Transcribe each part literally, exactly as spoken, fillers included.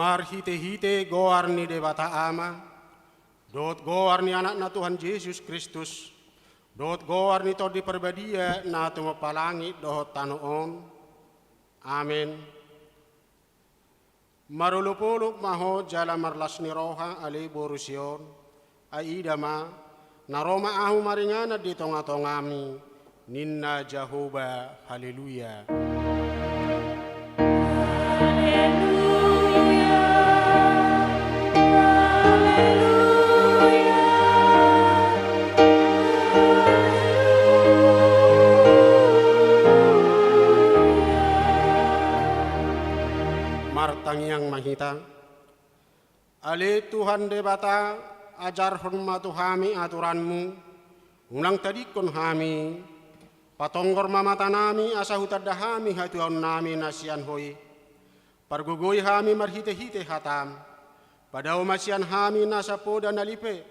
Marhitehite goar ni Debata Ama, dohot goar ni Anakna Tuhan Jesus Kristus, dohot goar ni Tondi Parbadia na tumompa langit dohot tano on. Amen. Marolopolop ma ho jala marlas ni roha, ale boru Sion, ai ida ma, na ro ma ahu maringanan di tongatongami, ninna Jahowa. Haleluya. Haleluya. Haleluya. Martangiang ma hita. Ale Tuhan Debata, ajarhon ma tu hami aturanmu, unang tadingkon hami, patonggor ma matanami asa hutanda hami hatuaonnami na sian Ho i. Pargogoi hami marhitehite hatam, padao ma sian hami nasa poda na lipe,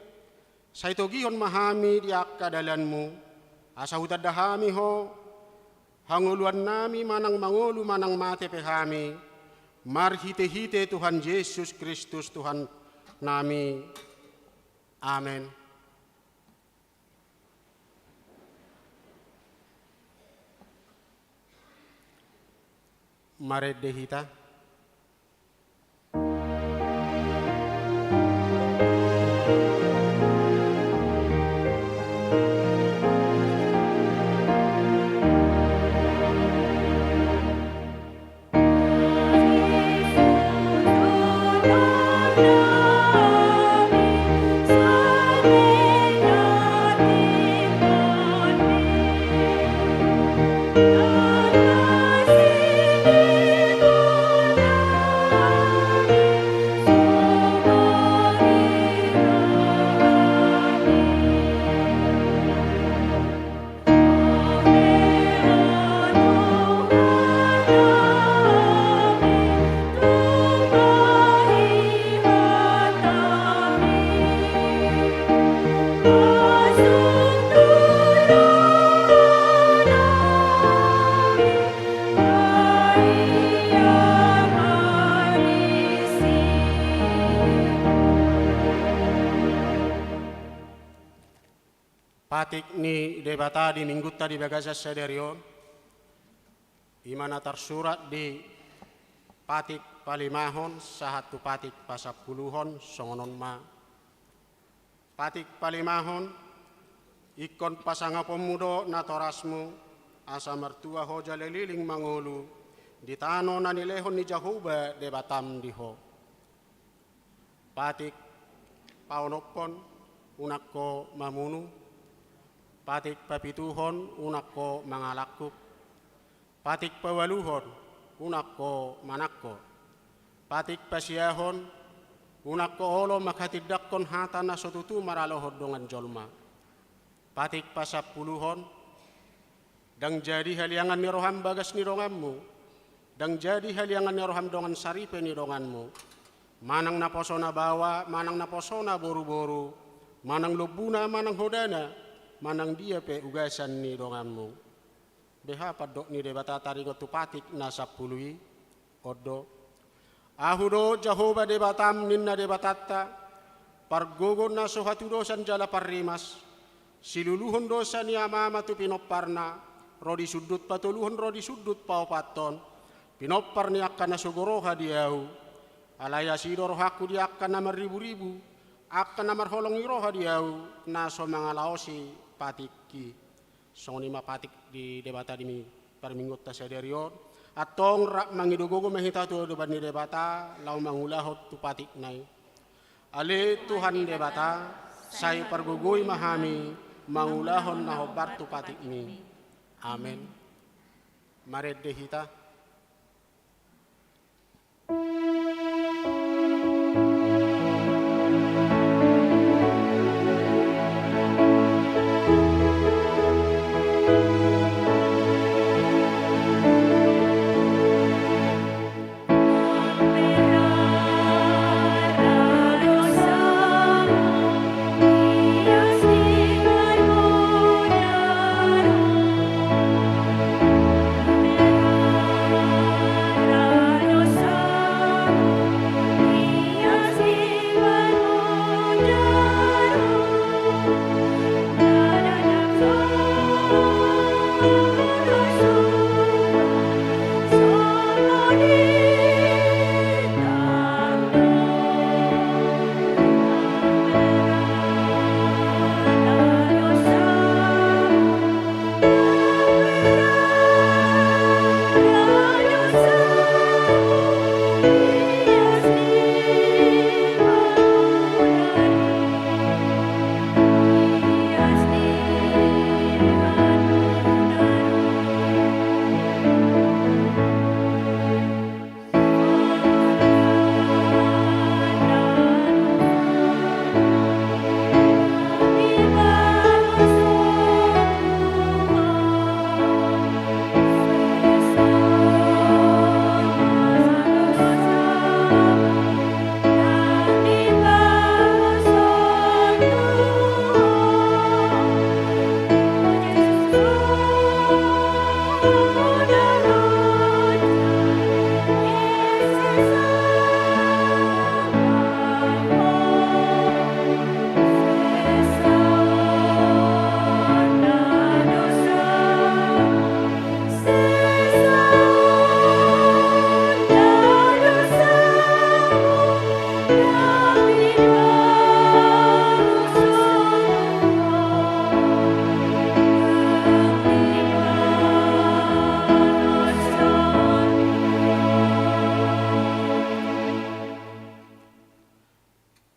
sai togihon ma hami di angka dalanmu, asa hutanda hami Ho, hangoluannami manang mangolu manang mate pe hami, marhitehite Tuhan Jesus Kristus Tuhannami. Amen. Marende hita. Patik ni Debata di Minggunta di bagasan sadari on, i ma na tarsurat di Patik palimahon sahat tu Patik pasampuluhon, songon on ma. Patik palimahon, ingkon pasangaponmu do natorasmu, asa martua ho jala leleng mangolu di tano na nilehon ni Jahowa Debatam di ho. Patik paonomhon, unang ho mamunu. Patik papituhon, unang ho mangalangkup. Patik paualuhon, unang ho manangko. Patik pasiahon, unang ho olo manghatindanghon hata na so tutu maralohon dongan jolma. Patik pasampuluhon, ndang jadi haliangan ni roham bagas ni donganmu, ndang jadi haliangan ni roham dongan saripe ni donganmu, manang naposona baoa, manang naposona boruboru, manang lombuna, manang hodana, manang dia pe ugasan ni donganmu. Beha pandok ni Debata taringot tu patik na sampulu i? On do: Ahu do Jahowa Debatam, ninna Debatanta, pargogo na so hatudosan jala parrimas. Siluluhon dosa ni amama tu pinomparna, ro di sundut patoluhon ro di sundut paopathon, pinompar ni angka na sogo roha di ahu. Alai asi do rohangku di angka na marriburibu, angka na marholong ni roha di ahu, na so mangalaosi patikki. Songon i ma patik di Debata di mi-, parminggunta sadari on. Antong rap mangido gogo ma hita tu adopan ni Debata laho mangulahon tu patikna i. Ale Tuhan Debata, sai pargogoi ma hami mangulahon na hombar tu patikmi. Amen. Marende hita.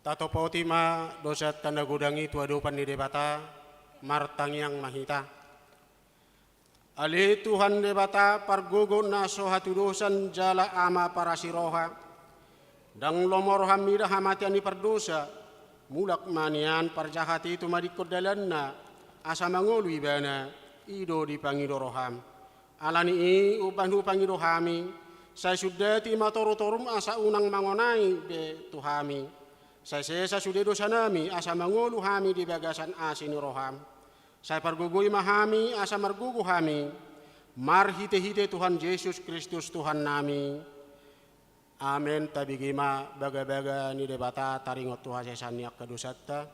Tatopoti ma dosanta na godang i tu adopan ni Debata, martangiang ma hita. Ale Tuhan Debata, pargogo na so hatudosan jala ama parasi roha, ndang lomo roham mida hamatean ni pardosa, mulak ma nian parjahat i tumadingkon dalanna, asa mangolu ibana, i do dipangido roham. Ala ni i, umbahen hupangido hami, sai sundati ma torutorum asa unang mangonai be tu hami. Sai sesa sude dosanami asa mangolu hami di bagasan asi ni roham. Sai pargogoi ma hami asa margogo hami, marhitehite Tuhan Jesus Kristus Tuhannami. Amen. Tabege ma bagabaga ni Debata taringot tu hasesaan ni angka dosanta.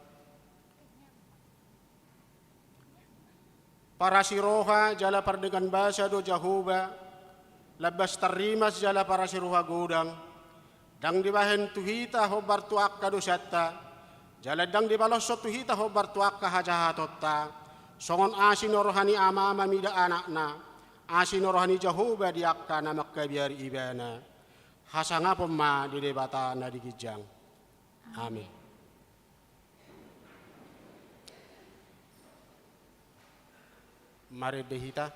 Parasi roha jala pardenggan basa do Jahowa, lambas tarrimas jala parasi roha godang. Ndang dibahen tu hita hombar tu angka dosanta, jala ndang dipaloshon tu hita hombar tu angka hajahatonta. Songon asi ni roha ni Ama mamida anakna, asi ni roha ni Jahowa di angka na mangkabiari Ibana. Hasangapon ma di Debata na di ginjang. Amin. Marende hita.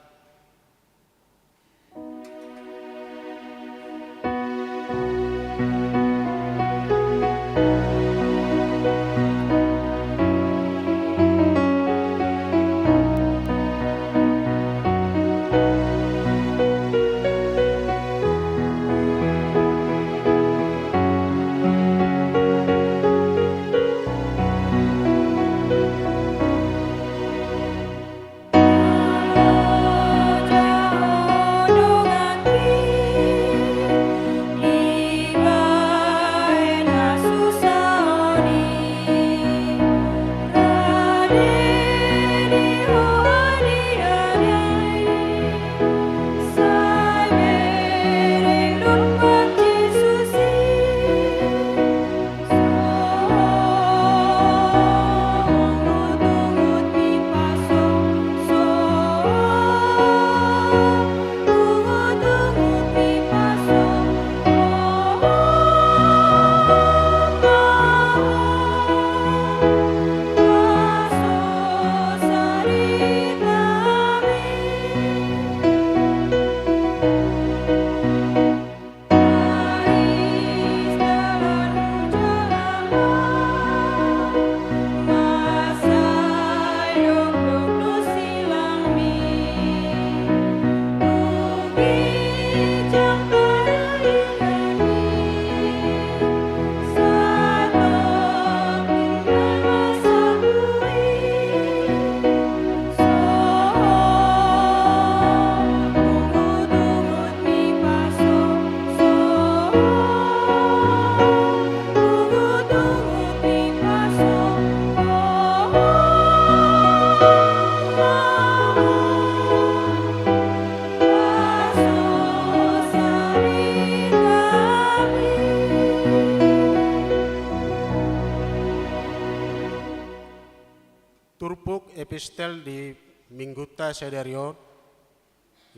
Turpuk epistel di Minggunta sadari on,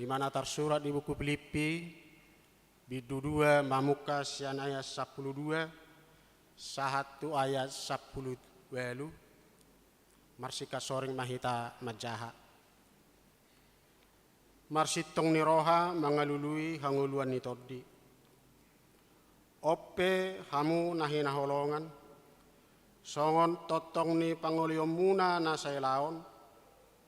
i ma na tarsurat di buku Pilippi, bindu dua, mamungka sian ayat sampulu dua sahat tu ayat sampulu ualu. Marsingkat soring ma hita manjaha. Marsintong ni roha mangalului hangoluan ni tondi. On pe hamu na hinaholongan, songon tongtong ni pangolihonmuna na sailaon,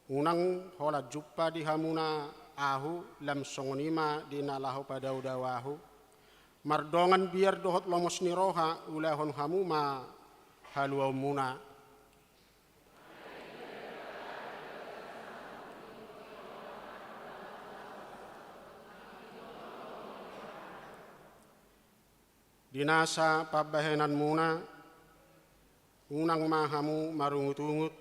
unang holan jumpa di hamuna ahu, lam songon i ma di na laho padao-dao ahu. Mardongan biar dohot lomos ni roha ulahon hamu ma haluaonmuna. Di nasa pambahenanmuna, unang ma hamu marungut-ungut,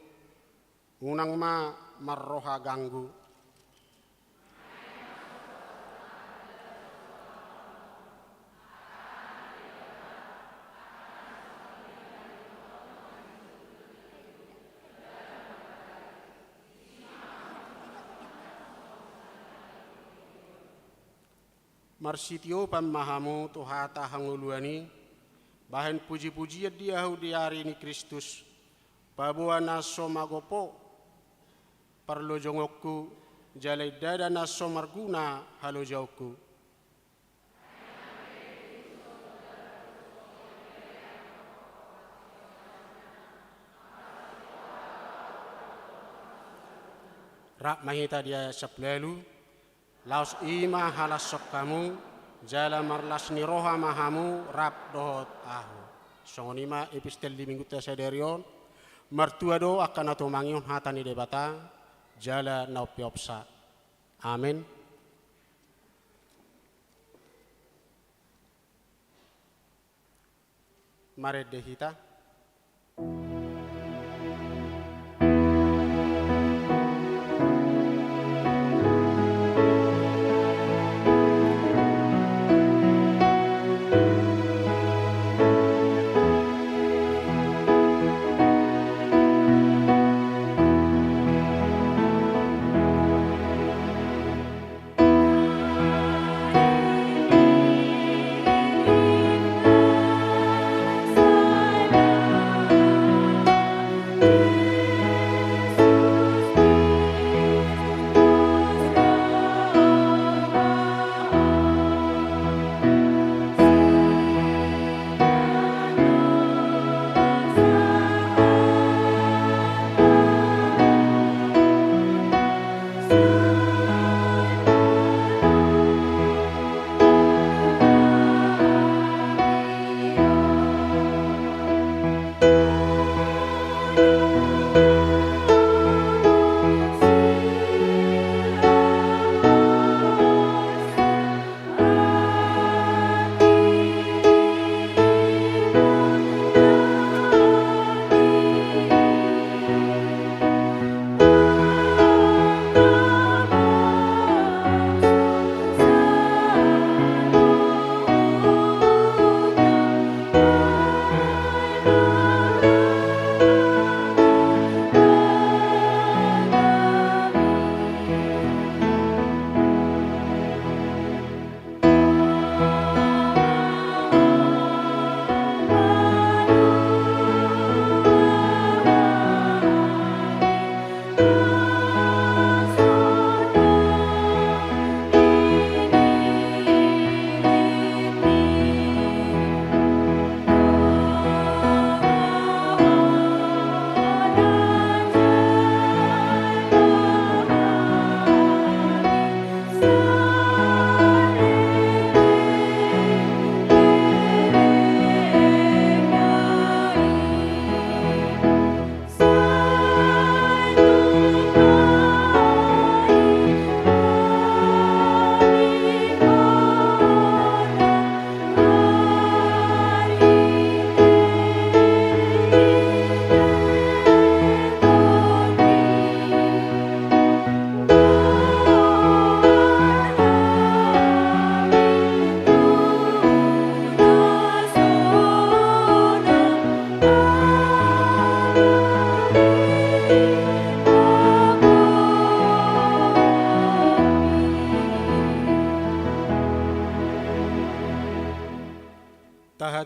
unang ma marroha ganggu. Marsitiopan ma hamu tu hata hangoluan i, bahen puji-pujian di ahu di ari ni Kristus, paboa na so magopo parlojongonku, jala indada na so marguna halojaonku. Rap ma hita di ayat sampulu ualu. Laos i ma halashon hamu, jala marlas ni roha ma hamu rap dohot ahu. Songon i ma epistel di Minggunta sadari on. Martua do angka na tumangihon hata ni Debata, jala na umpeopsa. Amen. Marende hita.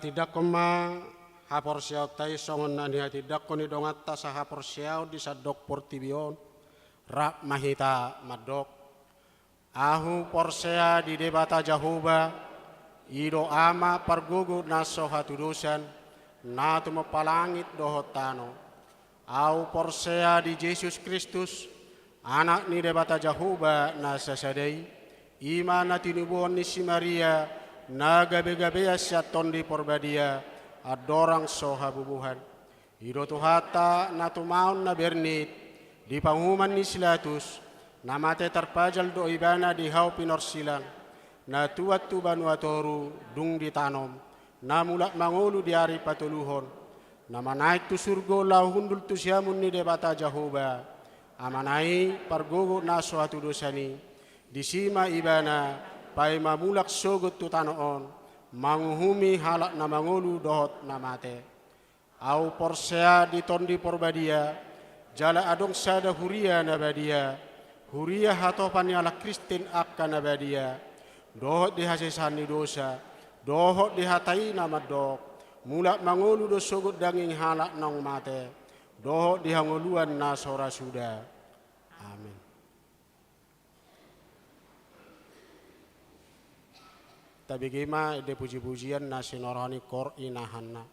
Tindangkon ma haporseaonta i songon na nihatindangkon ni donganta sahaporseaon di sandok portibi on. Rap ma hita mandok. Ahu porsea di Debata Jahowa, i do Ama pargogo na so hatudosan, na tumompa langit dohot tano. Ahu porsea di Jesus Kristus, Anak ni Debata Jahowa na sasada i, i ma na tinubuhon ni si Maria, na gabegabean sian Tondi Porbadia, andorang so habubuhan. I do Tuhanta na tumaon na bernit, di panguhuman ni si Latus, na mate tarpajal do ibana di hau pinorsilang, na tuat tu banua toru, dung ditanom, na mulak mangolu di ari patoluhon, na manaek tu surgo laho hundul tu siamun ni Debata Jahowa, Amana i pargogo na so hatudosan i, disi ma ibana paima mulak sogot tu tano on, manguhumi halak na mangolu dohot na mate. Ahu porsea di Tondi Porbadia, jala adong sada huria na badia, huria hatopan ni halak Kristen angka na badia, dohot di hasesaan ni dosa, dohot di hata i na mandok, mulak mangolu do sogot daging halak naung mate, dohot di hangoluan na so ra suda. Amen. Tabege ma ende pujipujian na sinorhon ni Kor Ina Hanna.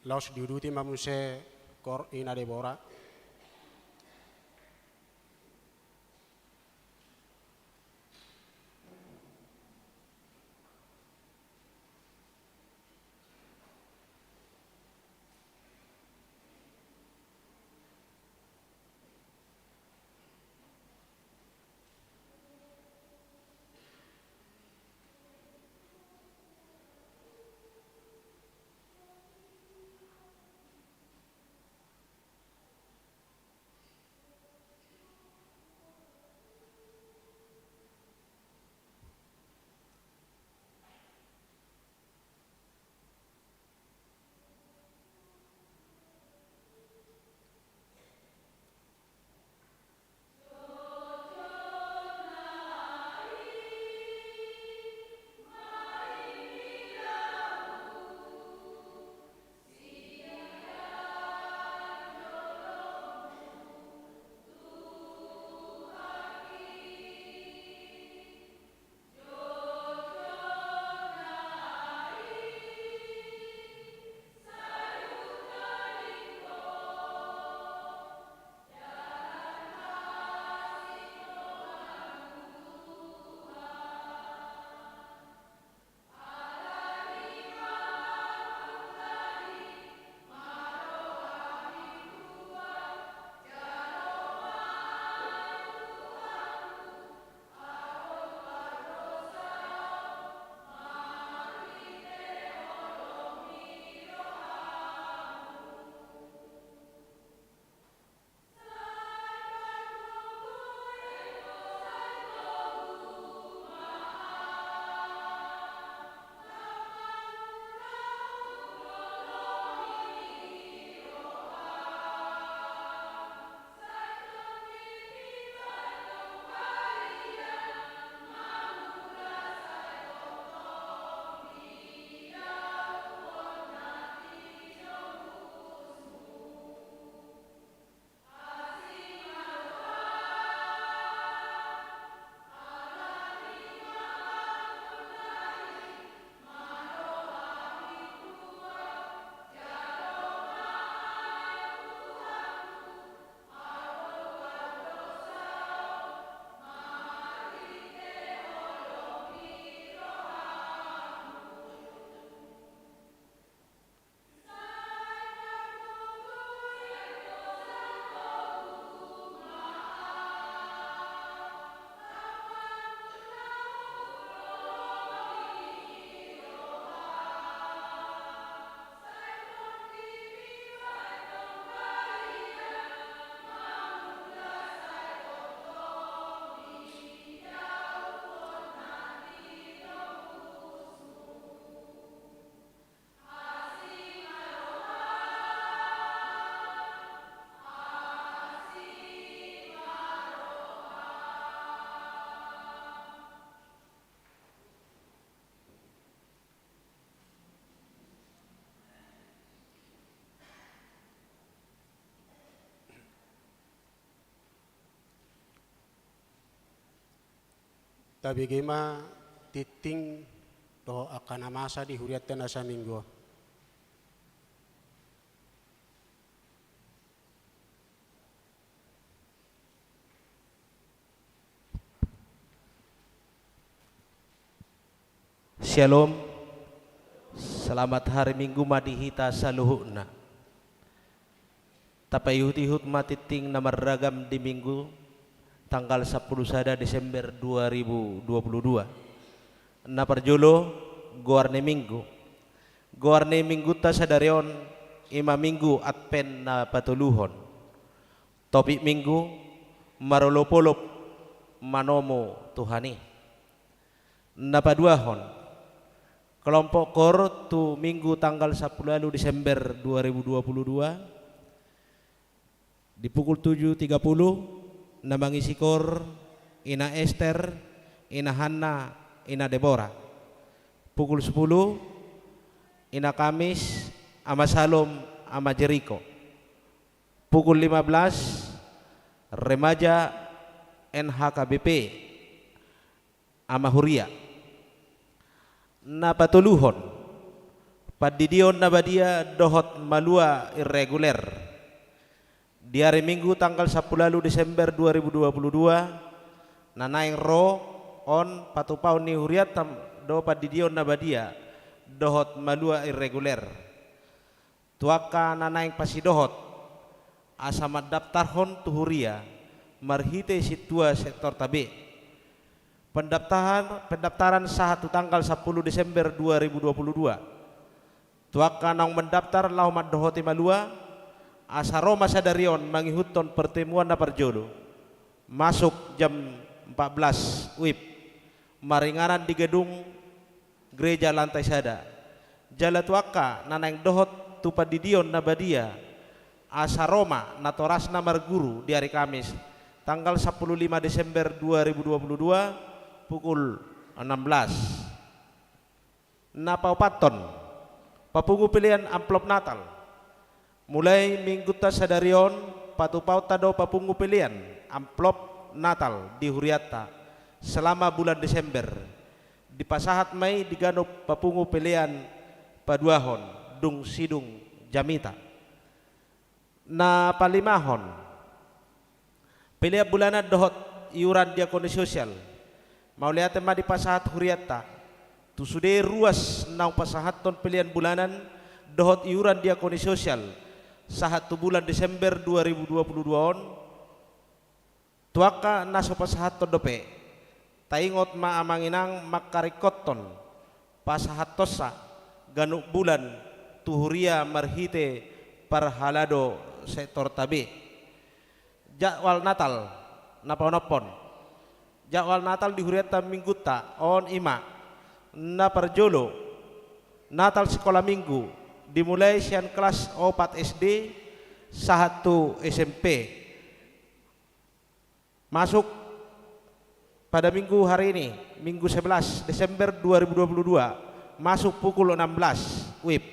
Laos diuduti ma muse Kor Ina Debora. Gabe ma tingting dohot angka na masa di hurianta na saminggu on. Syalom. Selamat hari Minggu ma di hita saluhutna. Tapaihut-ihut ma tingting na marragam di Minggu tanggal sampulu sada Desember dua ribu dua puluh dua. Na parjolo, goar ni Minggu. Goar ni Minggunta sadari on, i ma Minggu Advent na patoluhon. Topik Minggu, marolop-olop manomu Tuhan i. Na paduahon, kelompok koor tu Minggu tanggal sampulu ualu Desember dua ribu dua puluh dua, di pukul tujuh tiga puluh, na mangisi koor, Ina Ester, Ina Hanna, Ina Debora. Pukul sepuluh, Ina Kamis, Ama Salom, Ama Jeriko. Pukul lima belas, remaja N H K B P, Ama Huria. Na patoluhon, pandidion na badia dohot malua irreguler. Di ari Minggu tanggal sampulu ualu Desember dua ribu dua puluh dua, na naeng ro on patupaon ni hurianta do pandidion na badia dohot malua irreguler. Tu angka na naeng pasidohot asa mandaptarhon tu huria marhite sintua sektorta be. Pendaftaran, pendaftaran sahat tu tanggal sampulu Desember dua ribu dua puluh dua. Tu angka naung mandaftar laho mandohoti malua, asa ro ma sadari on mangihuthon pertemuan na parjolo. Masuk jam empat belas wib. Maringanan di gedung gereja lantai sada. Jala tu angka na naeng dohot tu pandidion na badia, asa ro ma natorasna marguru di ari Kamis, tanggal sampulu lima Desember dua ribu dua puluh dua, pukul enam belas. Na paopathon, papungu pelean amplop Natal. Mulai Minggunta sadari on, patupaonta do papungu pelean amplop Natal di hurianta selama bulan Desember. Dipasahat ma i di ganup papungu pelean paduahon, dung sidung jamita. Na palimahon, pelean bulanan dohot iuran diakoni sosial. Mauliate ma dipasahat hurianta tu sude ruas naung pasahathon pelean bulanan dohot iuran diakoni sosial sahat tu bulan Desember dua ribu dua puluh dua on. Tu angka na so pasahathon dope, taingot ma amang inang mangkaringkothon pasahathonsa ganup bulan tu huria marhite parhalado sektorta be. Jadwal Natal na paonomhon. Jadwal Natal di hurianta Minggunta on i ma: na parjolo, Natal sikola Minggu, dimulai sian kelas opat S D sahat tu S M P. Masuk pada Minggu hari ini, Minggu sebelas Desember dua ribu dua puluh dua, masuk pukul enam belas wib.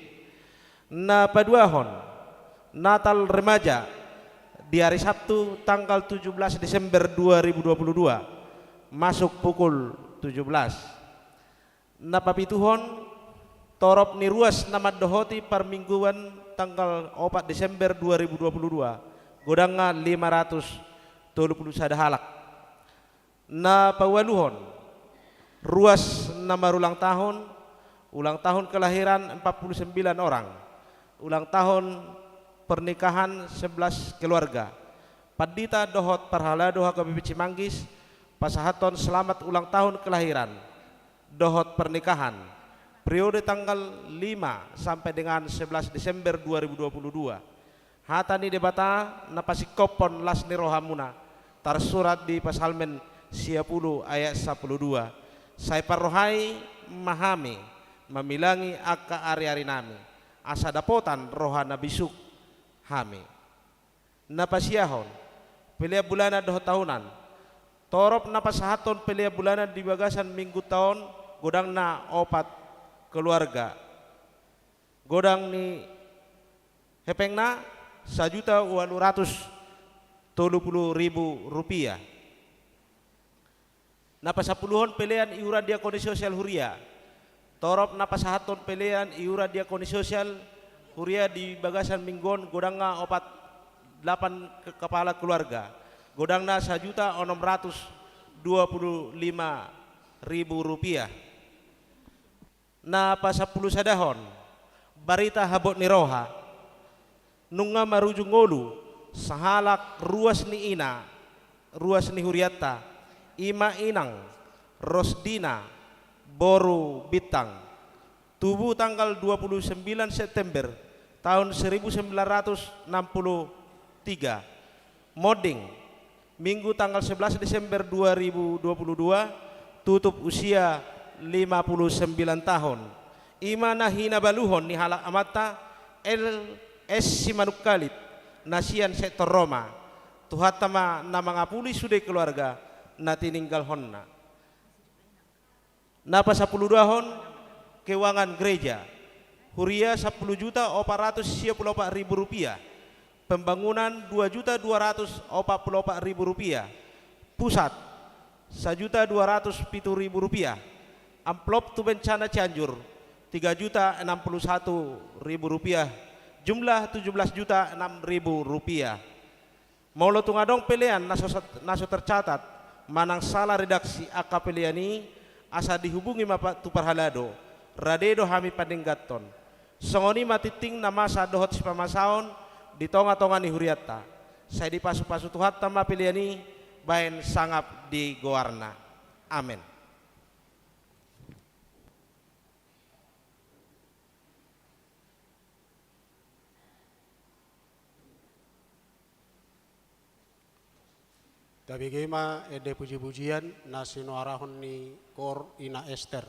Na paduahon, Natal remaja di hari Sabtu tanggal tujuh belas Desember dua ribu dua puluh dua, masuk pukul tujuh belas. Na papituhon, torop ni ruas na mandohoti parmingguan tanggal opat Desember dua ribu dua puluh dua, godangna lima ratus tolu puluh sada halak. Na paualuhon, ruas na marulang tahun, ulang tahun kelahiran empat puluh sembilan orang, ulang tahun pernikahan sebelas keluarga. Pandita dohot parhalado H K B P Cimanggis pasahathon selamat ulang tahun kelahiran dohot pernikahan, periode tanggal lima sampai dengan sebelas Desember dua ribu dua puluh dua. Hata ni Debata na pasingkophon las ni rohamuna, tarsurat di Psalmen sia pulu ayat sampulu dua: Sai parrohai ma hami mamilangi angka ari-arinami, asa dapotan roha na bisuk hami. Na pasiahon, pelean bulanan dohot tahunan. Torop na pasahathon pelean bulanan di bagasan Minggunta on, godangna opat keluarga. Godang ni hepengna sajuta ualu ratus tolu pulu ribu rupiah. Na pasampuluhon pelean iuran diakoni sosial huria. Torop na pasahathon pelean iuran diakoni sosial huria di bagasan minggu on godangna opat, delapan ke-, kepala keluarga. Godangna sajuta onom ratus dua puluh lima ribu rupiah. Na pasampulu sadahon, barita habot ni roha. Nunga marujung ngolu sahalak ruas ni ina, ruas ni hurianta, i ma Inang Rosdina boru Bintang, tubu tanggal dua puluh sembilan September tahun seribu sembilan ratus enam puluh tiga, monding Minggu tanggal sebelas Desember dua ribu dua puluh dua, tutup usia lima puluh sembilan tahun. I ma na hinabaluhon ni halak amanta, L S Simanungkalit, na sian sektor Roma. Tuhanta ma na mangapuli sude keluarga na tininggalhonna. Na pasampuluduahon, keuangan gereja. Huria sampulu juta opat ratus sia pulu opat ribu rupiah. Pembangunan dua juta dua ratus opat pulu opat ribu rupiah. Pusat, sajuta dua ratus pitu ribu rupiah. Amplop tu bencana Cianjur, tiga juta enam puluh satu ribu rupiah. Jumlah tujuh belas juta enam ribu rupiah. Molo tung adong pelean na so, na so tercatat manang sala redaksi angka pelean i, asa dihubungi ma pa-, tu parhalado, rade do hami pandengganhon. Songon i ma tingting na masa dohot sipamasaon di tonga-tonga ni hurianta. Sai dipasu-pasu Tuhanta ma pelean i baen sangap di goarna. Amen. Tabege ma ende puji-pujian na sinuarahon ni Kor Ina Ester.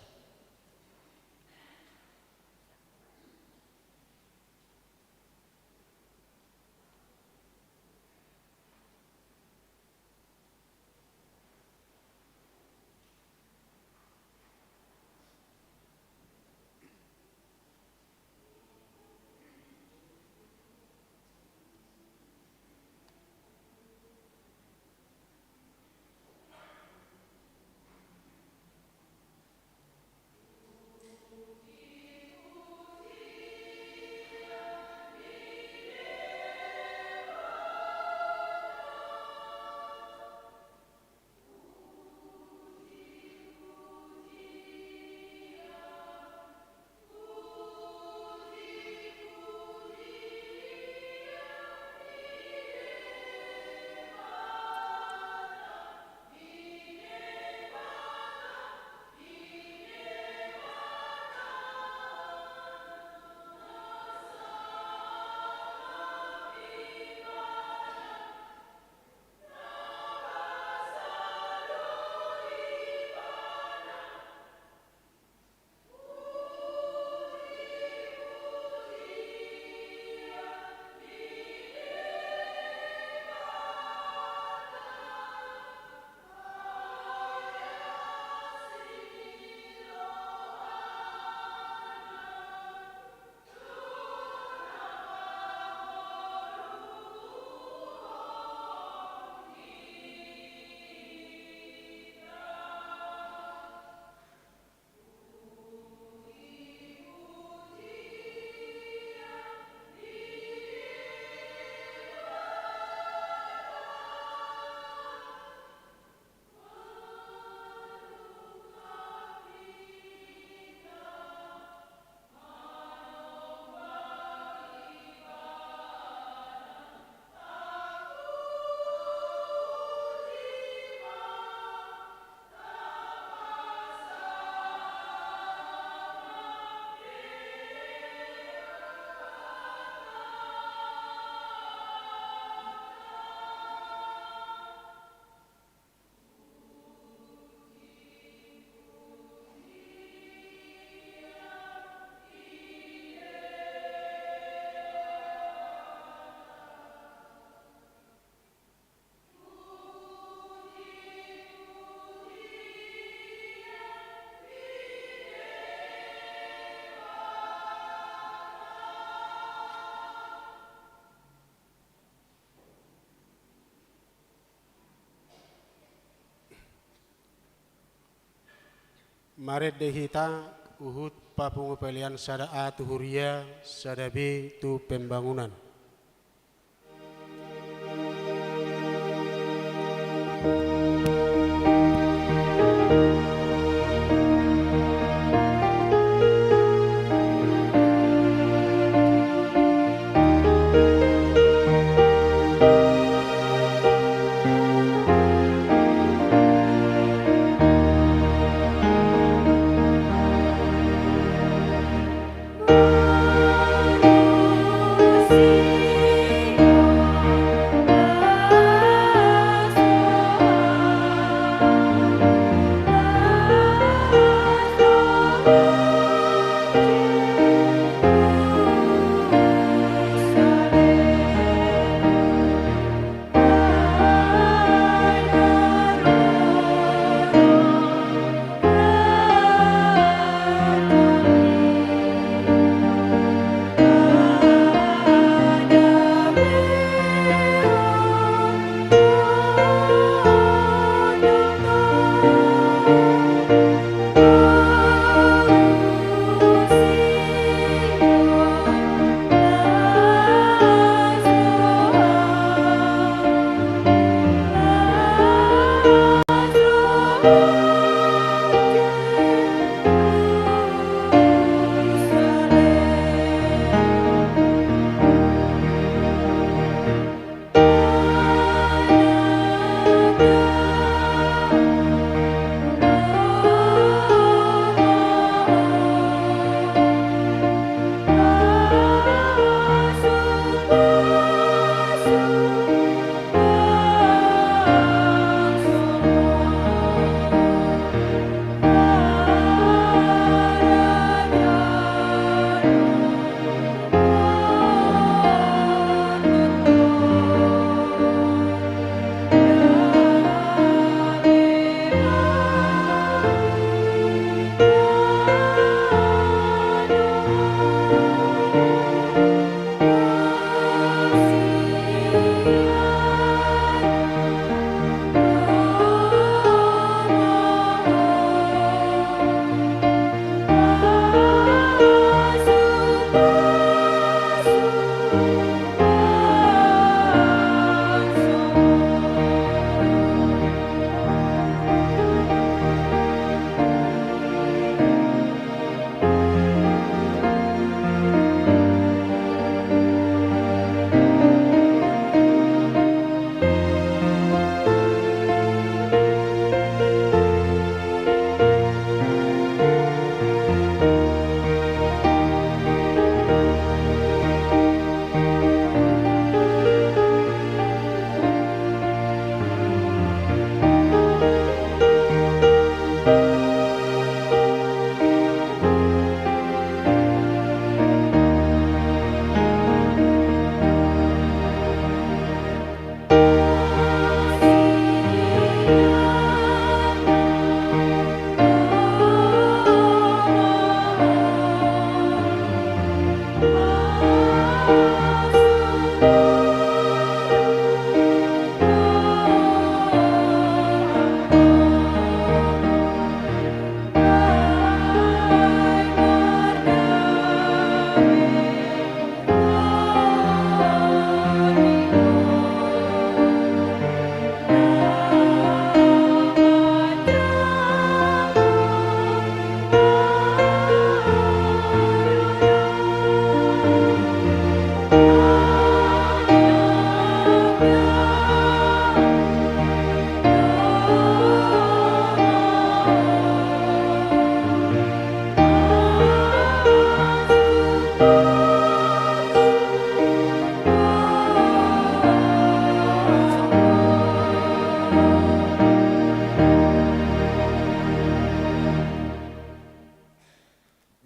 Marende hita huhut papungu pelean sada A tu huria, sada B tu pembangunan.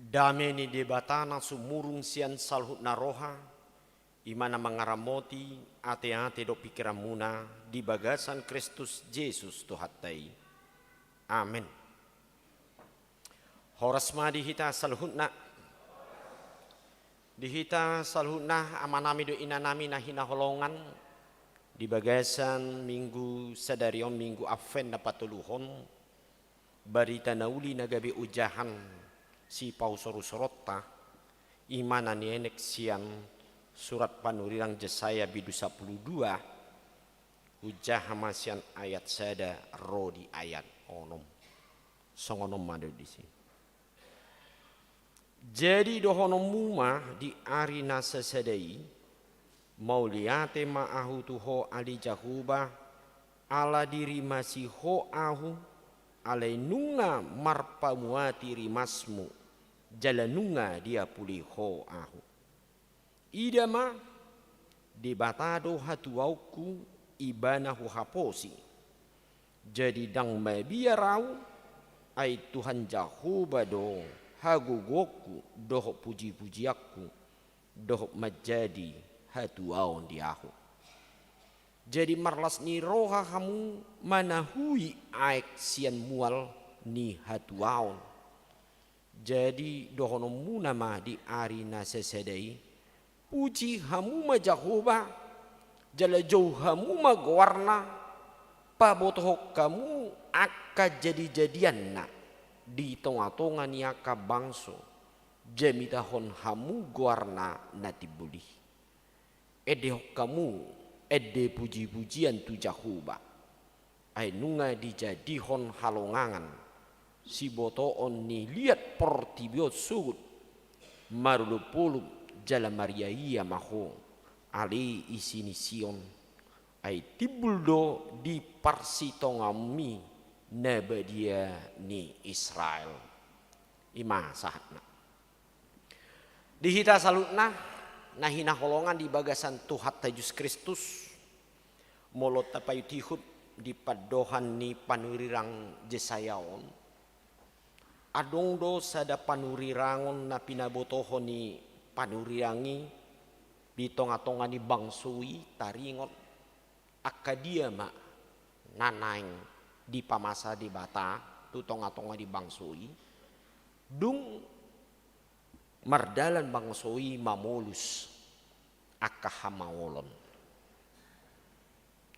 Dame ni Debata na sumurung sian saluhutna roha, i ma na mangaramoti ateate dohot pingkiranmuna di bagasan Kristus Jesus Tuhanta i. Amen. Horas ma di hita saluhutna. Di hita saluhutna amanami dohot inanami na hinaholongan, di bagasan minggu sadari on, minggu Advent na patoluhon, Barita na uli na gabe ojahan sipausor-usoronta, i ma na nienet sian surat panurirang Jesaya bindu sampulu dua, hujaha ma sian ayat sada ro di ayat onom. Songon on ma do disi. Jadi dohononmu ma di ari na sasada i: Mauliate ma ahu tu ho ale Jahowa, ala dirimasi ho ahu, alai nunga marpamuati rimasmu, jala nunga diapuli ho ahu. Ida ma, Debata do hatuaonku, Ibana huhaposi. Jadi ndang mabiar ahu, ai Tuhan Jahowa do hagogoonku dohot puji-pujianku, dohot manjadi hatuaon di ahu. Jadi marlas ni roha hamu manahui aek sian mual ni hatuaon. Jadi dohononmuna ma di ari na sasada i: Puji hamu ma Jahowa, jala jou hamu ma goarna, pabotohon hamu angka jadi-jadianna di tonga-tonga ni angka bangso, jamitahon hamu goarna na timbul i. Endehon hamu ende puji-pujian tu Jahowa, ai nunga dijadihon halongangan sibotoon ni liat portibi on sogot, marolop-olop jala mariaia ma ho, ale isi ni Sion, ai timbul do di parsitongaonmi na badia ni Israel. I ma sahatna. Di hita saluhutna na hinaholongan di bagasan Tuhanta Jesus Kristus, molo tapaihut-ihut di pandohan ni panurirang Jesaya on, adong do sada panurirangon na pinabotohon ni panurirang i di tonga-tonga ni bangso i, taringot angka dia ma na naeng dipamasa Debata tu tonga-tonga ni bangso i, dung mardalan bangso i mamolus angka hamaolon.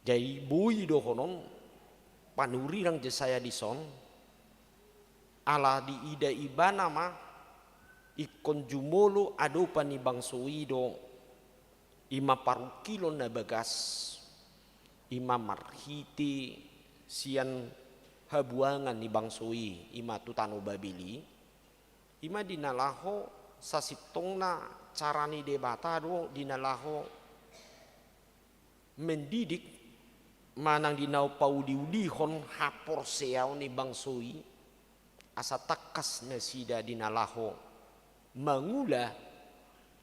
Jadi boi dohonon panurirang Jesaya dison, ala diida ibana ma ingkon jumolo adopan ni bangso i do, i ma parungkilon na bagas, i ma marhite sian habuangan ni bangso i, i ma tu tano Babel i, i ma di na laho sasintongna cara ni Debata do di na laho mendidik manang di na pauli-ulihon haporseaon ni bangso i, asa tangkas nasida di na laho mangula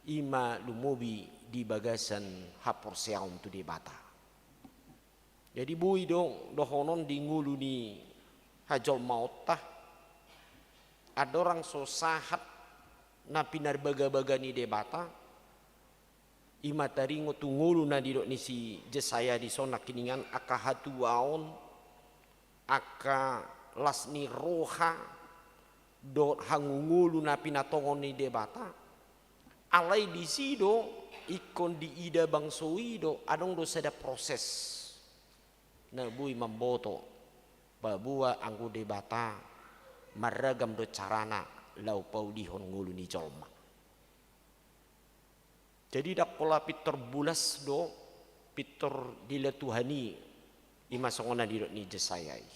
i ma lumobi di bagasan haporseaon tu Debata. Jadi boi do dohonon di ngolu ni hajolmaonta, andorang so sahat na pinarbaga-baga ni Debata, i ma taringot tu ngolu na nidok ni si Jesaya dison nangkiningan, angka hatuaon, angka las ni roha dohot hangoluan na pinatongon ni Debata. Alai disi do ingkon diida bangso i do adong do sada proses na boi mamboto paboa anggo Debata marragam do carana laho paulihon ngolu ni jolma. Jadi ndang pola pintor bulas do pintor dilehon Tuhan i, i ma songon na nidok ni Jesaya i.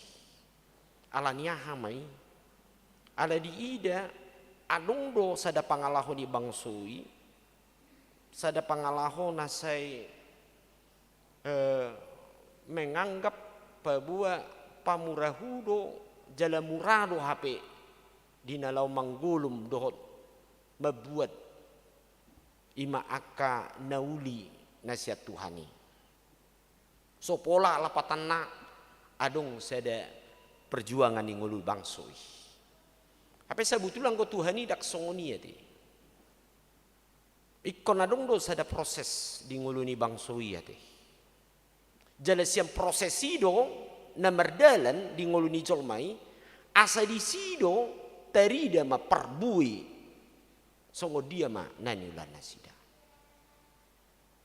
Ala ni aha ma i? Ala diida adong do sada pangalaho ni bangso i, sada pangalaho na sai, eh, menganggap paboa pamurahu do jala mura do hape di na laho manggolom dohot mambuat i ma angka na uli na sian Tuhan i. So pola lapatanna adong sada perjuangan ni ngolu bangso i. Hape sabotulna anggo Tuhan i ndang songon i ate. Ingkon adong do sada proses di ngolu ni bangso i ate. Jala sian proses i do na mardalan di ngolu ni jolma i, asa disi do tarida ma parbue songon dia ma na niulaan nasida.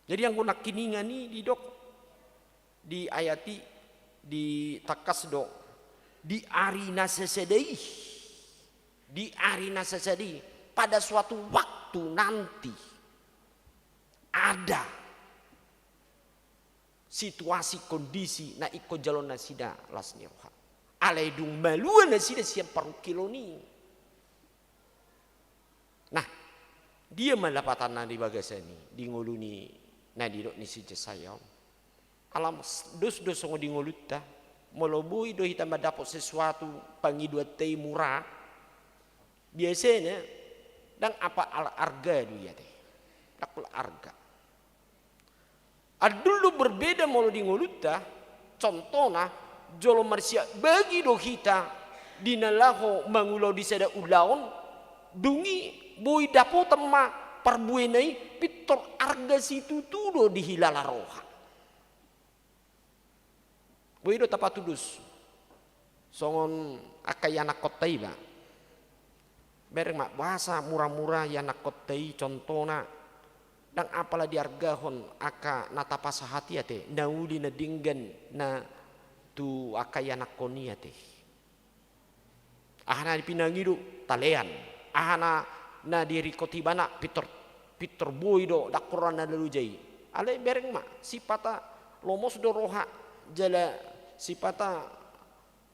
Jadi anggo nangkiningan i didok di ayat i, ditangkas do Di ari na sasada i, di ari na sasada i, pada suatu waktu nanti ada situasi, kondisi na ingkon jaloon nasida las ni roha. Alai dung malua nasida sian parungkilon i. Nah, dia ma lapatanna di bagasan i, di ngolu ni na nidok ni si Jesaya on. Ala dos do songon di ngolunta, molo boi do hita mandapot sesuatu pangidoanta i mura, biasana ndang apala arga do i ate. Ndang pola arga. Andul do berbeda molo di ngolunta, contohna, jolo marsiak bagi do hita di na laho mangulahon di sada ulaon, dung i boi dapotan ma parbuena i, pintor arga situtu do dihilala roha. Boi do tapatudos songon angka ianakkonta iba. Bereng ma, boasa mura-mura ianakkonta i contohna, ndang apala diargahon angka na tapasahat i ate, na uli na denggan na tu angka ianakkon i ate. Aha na dipinangido, talean. Aha na, na diringkot ibana, pintor, pintor boi do, ndang pola na lalo jai. Alai bereng ma, sipata lomos do roha, jala sipata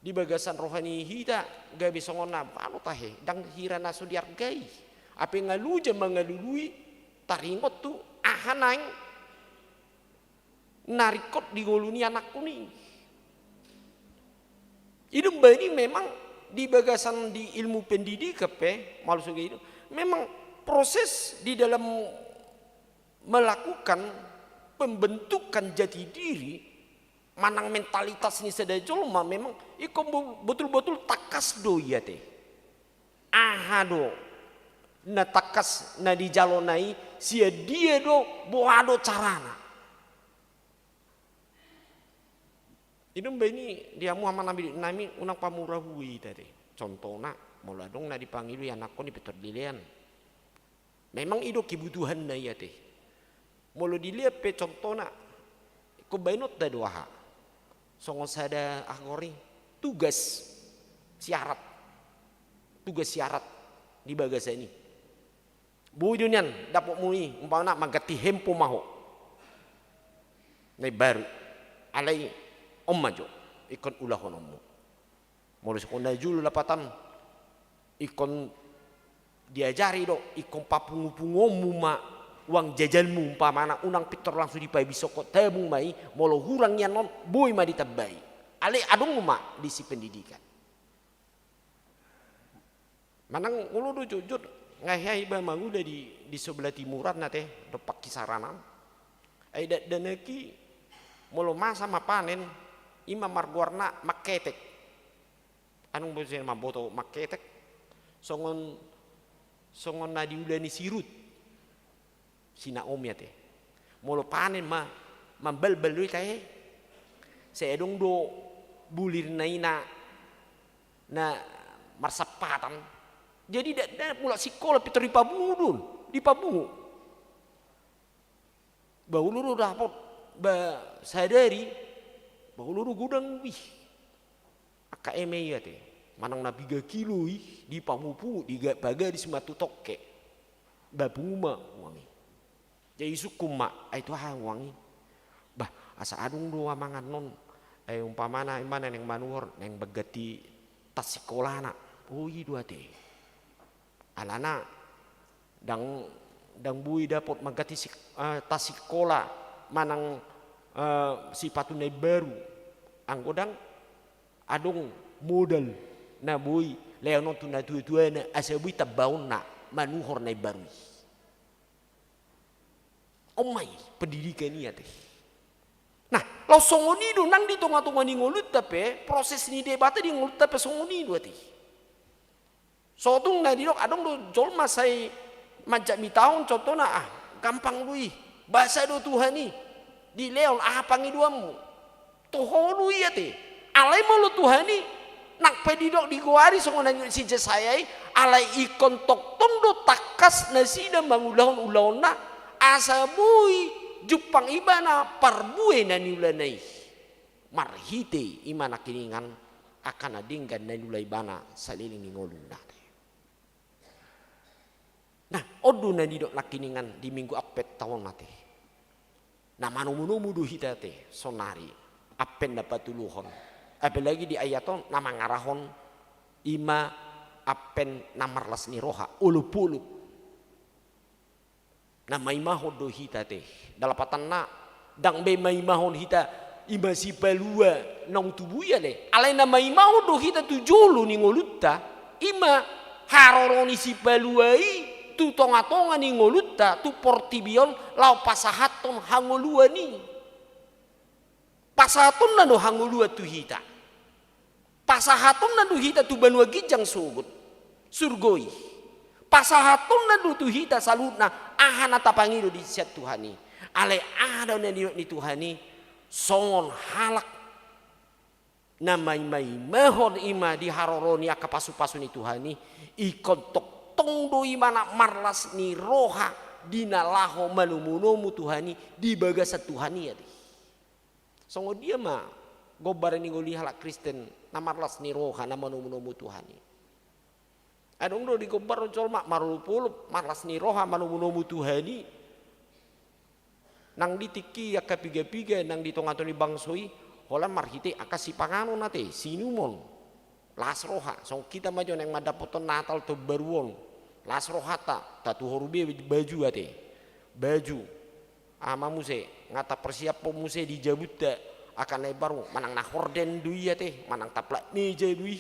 di bagasan roha ni hita, gabe songon na, boha do tahe, ndang hira na so diargai. Hape nga loja mangalului, taringot tu, aha naeng na ringkot di ngolu ni anakkon i. I do umbahen i memang di bagasan di ilmu pendidikan pe, molo so i do, memang proses di dalam melakukan pembentukan jati diri, manang mentalitas ni sada jolma memang ingkon bo-, botul-botul tangkas do i ate. Aha do na tangkas na dijalona i, sian dia do, boha do carana. I do umbahen i di hamu amang nami, dohot inang nami, unang pamura-murahon hita ate. Contohna, molo adong na dipangido ianakkon i pintor dilean. Memang i do kebutuhanna i ate. Molo dilean pe contohna, ingkon baenonta do aha? Songon sada aha goar i, tugas syarat. Tugas syarat di bagasan i. Boi do nian dapotmu i, umpamana mangganti hempon ma ho. Na imbaru. Alai on ma jo ingkon ulahononmu. Molo songon na jolo lapatan, ingkon diajari do, ingkon papungu-punguonmu ma uang jajanmu umpamana, unang pintor langsung dipabisokkon, tabung ma i, molo hurang nian on, boi ma ditambai. Alai adong ma disi pendidikan. Manang olo do jotjot, nga hea iba mangula di, di sebelah timuran ate, dompak kisaranan. Ai dakdanak i, molo masa ma panen, i ma margoarna mangketek. Adong muse na mamboto mangketek, songon, songon na diula ni si Rut. Si Naomi ate. Molo panen ma, mambalbal do i tahe. Sai adong do bulirna i na, na marsampatan. Jadi dak, dak mulak sikola pintor dipapungu do on, dipapungu. Ba olo do dapot, ba sadari, ba olo do godang, wih. Angka eme i ate, manang na piga kilo i, dipamupu, diga-, pagadis ma tu tongke. Ba pungu ma uang i. Jadi isungkun ma, ai tu aha uang i? Bah, asa adong do amangan on. Ai umpamana, ima na naeng manuhor, naeng mangganti tas sikolana. O, i do ate. Alana, ndang, ndang boi dapot mangganti sik-, eh, tas sikola, manang, eh, sipatu na imbaru. Anggo ndang adong modal na boi lehonon tu natua-tuana, asa boi tambaonna manuhor na imbaru i. On ma i pendidikan i ate. Nah, laos songon i do nang di tonga-tonga ni ngolunta pe, proses ni Debata di ngolunta pe songon i do ate. Sotung na didok adong do jolma sai manjak mitahon contohna, ah, gampang do i. Basa do Tuhan i. Dilehon aha pangidoanmu. Toho do i ate. Alai molo Tuhan i, nang pe didok digoari songon na nidok si Jesaya i, alai ingkon tongtong do tangkas nasida mangulahon ulaonna, asa boi jumpang ibana parbue na niulana i. Marhite i ma nangkiningan Angka na denggan na niula ibana saleleng ni ngoluna ate. Nah, on do na nidok nangkiningan di Minggu Advent taon ate. Na manomunomu do hita ate saonari Advent na patoluhon. Apalagi di ayat on na mangarahon i ma Advent na marlas ni roha, olopolop. Na maimahon do hita ate. Dalam patanna, ndang be maimahon hita i ma Sipalua naung tubu i ale. Alai na maimahon do hita tu jolo ni ngolunta, i ma haroro ni Sipalua i tu tongatonga ni ngolunta, tu portibi on, laho pasahathon hangoluan i. Pasahatonna do hangoluan tu hita. Pasahatonna do hita tu banua ginjang sogot, surgo i. Pasahatonna do tu hita saluhutna aha na tapangido di sian Tuhan i. Alai aha do na nidok ni Tuhan i, songon halak na maimaimahon i ma di haroro ni angka pasupasu ni Tuhan i, ingkon tongtong do i ma na marlas ni roha di na laho manomunomu Tuhan i di bagasan Tuhan i ate. Songon dia ma gombaran ni ngolu ni halak Kristen na marlas ni roha na manomunomu Tuhan i. Adong do digombar jolma marolopolop, marlas ni roha manomunomu Tuhan i. Nang di tingki angka pigapiga nang di tongatonga ni bangso i, holan marhite angka sipanganon ate, siinumon. Las roha, songon hita ma jo naeng mandapothon Natal tahun baru on. Las rohanta, tatuhor be baju ate. Baju. Aha ma muse, nga taparsiaphon muse di jabunta angka na imbaru, manang na horden do i ate, manang taplak meja do i.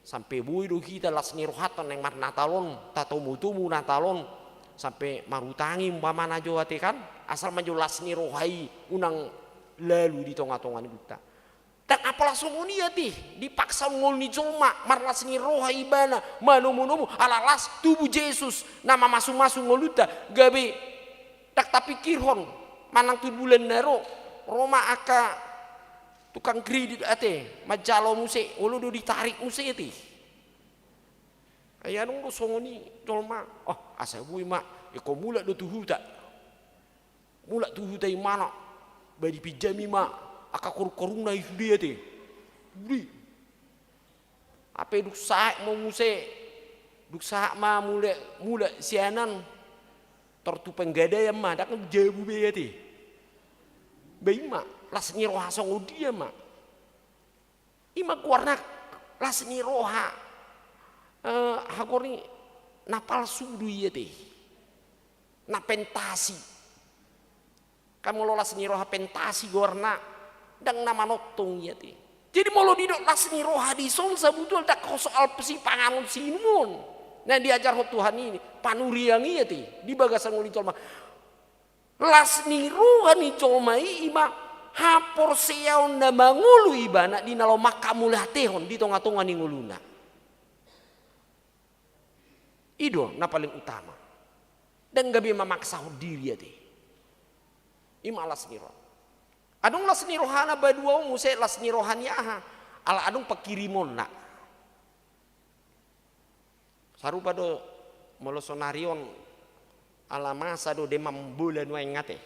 Sampe boi do hita las ni rohanta naeng marnatal on, tatomutomu Natal on. Sampe marutangi umpamana jo ate kan, asal ma jo las ni roha i unang lalu di tongatonga ni ngolunta. Ndang apala songon i ate, dipaksa ngolu ni jolma, marlas ni roha ibana, manomunomu, ala las tubu Jesus, na mamasumasu ngolunta, gabe ndang tapikirhon, manang tu bulan na ro, ro ma angka tukang kredit ate, manjalo muse, olo do ditarik muse ate. Ai adong do songon i jolma, oh, asa boi ma, ingkon mulak do tu huta. Mulak tu huta imana, ba dipinjami ma angka karungkarungna i sude ate. Sude. Hape dung sahat ma muse, dung sahat ma mulak, mulak sianan, tor tu penggadaian ma, ndang jabu be ate. Ba i ma, las ni roha songon dia ma. I ma goarna las ni roha, eh, hagoar ni na palsu do i ate. Na pentasi. Kan molo las ni roha pentasi goarna, ndang na manongtong i ate. Jadi molo didok las ni roha dison sabutulna ndang soal sipanganon siinumon. Na diajarhon Tuhan i, panuriang i ate, di bagasan ngolu ni jolma. Las ni roha ni jolma i, i ma haporseaon na mangolu ibana di na laho manghamauliatehon di tongatonga ni ngoluna. I do na paling utama. Ndang gabe mamaksahon diri ate. I ma las ni roha. Adong las ni roha na paduahon muse, las ni roha ni aha? Ala adong pangkirimonna. Sarupa do molo sonari on, ala masa do demam bola nuaeng ate.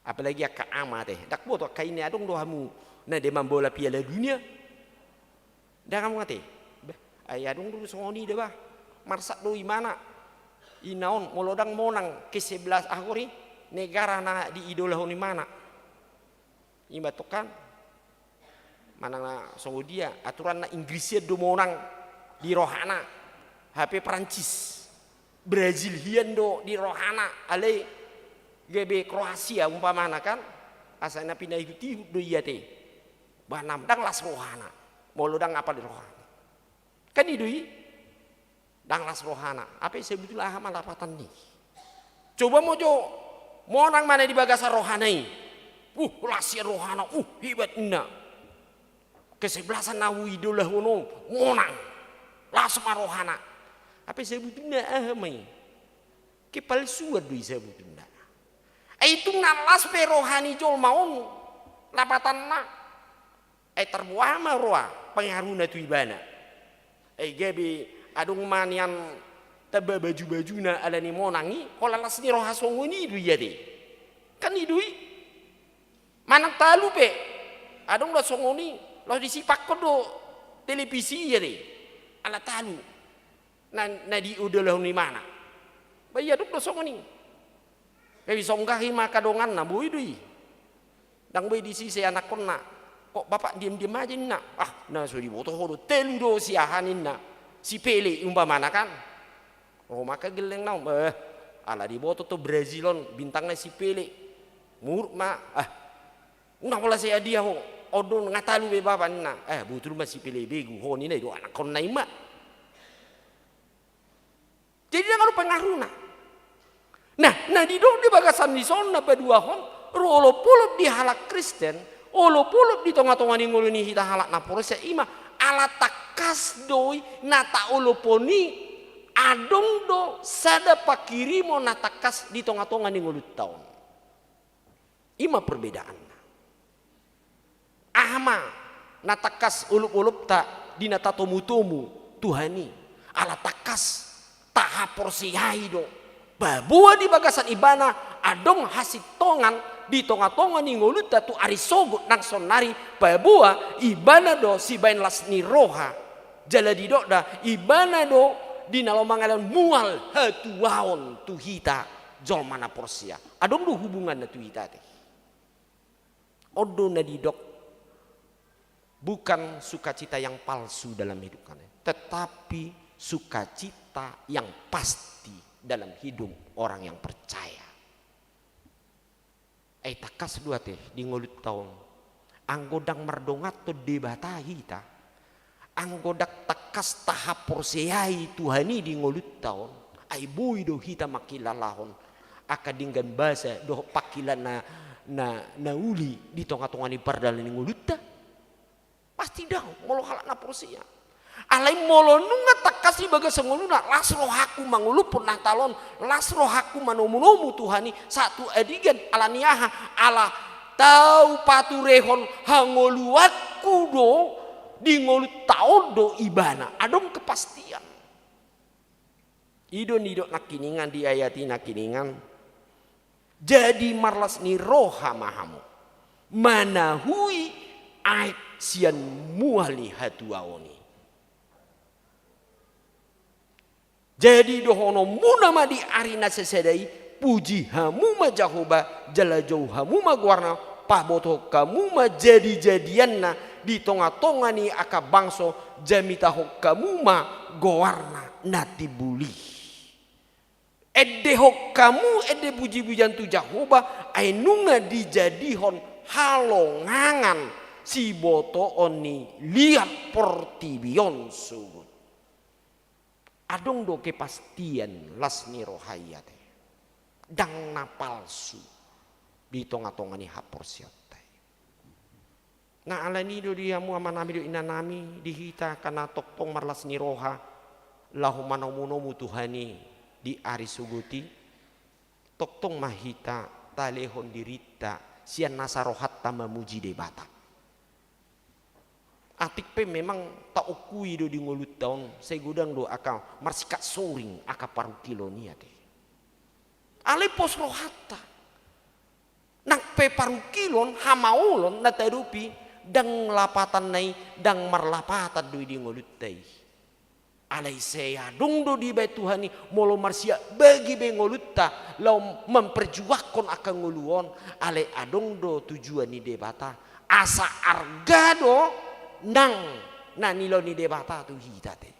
Apalagi angka ama ate. Ndang boto angka ina, adong do hamu na demam bola Piala Dunia? Ndang hamu ate. Bah, ai adong do songon i da bah. Marsak do imana. Ina on molo ndang monang kesebelasan, aha goarna i, negara na diidolahon imana. I ma tong kan. Manang na songon dia, aturanna Inggris hian do monang di rohana. Hape Prancis. Brazil hian do di rohana, alai gabe Kroasia umpamana kan. Asa na pinaihutihut do i ate. Ba ndang las rohana. Molo ndang apal di rohana. Kan i do i. Ndang las rohana. Hape sebetulna aha ma lapatan ni? Coba ma jo monang ma na di bagasan rohana i. Uh, las ia rohana, uh, hebat ninna. Kesebelasan na huidolahon on, monang. Las ma rohana. Hape sebetulna aha ma i? Kepalsuan do i sebetulna. Ai tung na las pe roha ni jolma on, lapatanna. Ai tarboha ma roa pengaruhna tu ibana. Ai gabe adong ma nian tamba bajubajuna ala ni monang i, holan las ni roha songon i do i ate. Kan i do i. Manang talu pe, adong do songon i, Laos disipakhon do televisi i ate. Ala talu. Na, na diodolahon imana. Ba ia adong do songon i. Gabe songgah i ma angka donganna, boi do i. Ndang boi disise anakkonna. Kok bapak diam-diam aja ninna. Ah, na so diboto ho do, telu do si aha ninna. Si Pele umpamana kan. Oh, maka gelleng naung. Eh, ala diboto tu Brazil on, bintangna si Pele. Muruk ma. Ah, unang pola sai adia ho. On do nga talu be bapak ninna. Eh, botul ma si Pele begu. Ho ninna i do anakkonna i ma. Jadi ndang adong pengaruhna. Nah, na didok di bagasan dison na paduahon, ro olop-olop di halak Kristen, olop-olop di tonga-tonga ni ngolu ni hita halak na porsea i ma, ala tangkas do i na taolopon i, adong do sada panghirimon na tangkas di tonga-tonga ni ngolunta on. I ma perbedaanna. Aha ma na tangkas olop-olopta di na tatomu-tomu Tuhan i? Ala tangkas tahaporseai do. Paboa di bagasan ibana adong hasintongan di tonga-tonga ni ngolunta tu ari sogot nang saonnari, paboa ibana do sibaen las ni roha. Jala didok da, ibana do di na laho mangalehon mual hatuaon tu hita jolma na porsea. Adong do hubunganna tu hita ate. On do na didok, bukan sukacita yang palsu dalam hidup kalian, tetapi sukacita yang pasti dalam hidup orang yang percaya. Ai tangkas do ate di ngolunta on. Anggo ndang mardonganhon Debata hita, anggo ndang tangkas tahaporseai Tuhan i di ngolunta on, ai boi do hita mangkilalahon angka denggan basa dohot pangkilalaan na, na, na uli di tonga-tonga ni pardalan ni ngolunta. Pasti ndang, molo halak na porsea. Alai molo nunga tangkas di bagasan ngoluna, las rohangku mangolophon na hataon, las rohangku manomu-nomu Tuhan i, sahat tu adigan, ala ni aha, ala tau paturehon hangoluanku do, di ngolunta on do ibana. Adong kepastian. I do nidok nangkiningan di ayat i nangkiningan. Jadi marlas ni roha ma hamu manahui aek sian mual ni hatuaon i. Jadi dohononmuna ma di ari na sasada i, puji hamu ma Jahowa, jala jou hamu ma goarna, pabotohon hamu ma jadi-jadianna di tonga-tonga ni angka bangso, jamitahon hamu ma goarna na timbul i. Endehon hamu ende puji-pujian tu Jahowa, ai nunga dijadihon halongangan sibotoon ni liat portibi on sogot. Adong do kepastian las ni roha i ate. Ndang na palsu di tonga-tonga ni haporseaonta i. Nah, alani do di hamu amanami dohot inanami, di hita angka na tongtong marlas ni roha, laho manomu-nomu Tuhan i di ari sogot i, tongtong ma hita talehon dirinta sian nasa rohanta mamuji Debata. Atik pe memang taongkui do di ngolunta on, sai godang do angka marsikat soring angka parungkilon i ate. Alai pos rohanta. Nang pe parungkilon, hamaolon na taadopi, ndang lapatanna i, ndang marlapatan do i di ngolunta i. Alai sai adong do dibaen Tuhan i, molo marsiak bagi be ngolunta laho memperjuangkon angka ngolu on, alai adong do tujuan ni Debata. Asa arga do nang na nilaon ni Debata tu hita ate.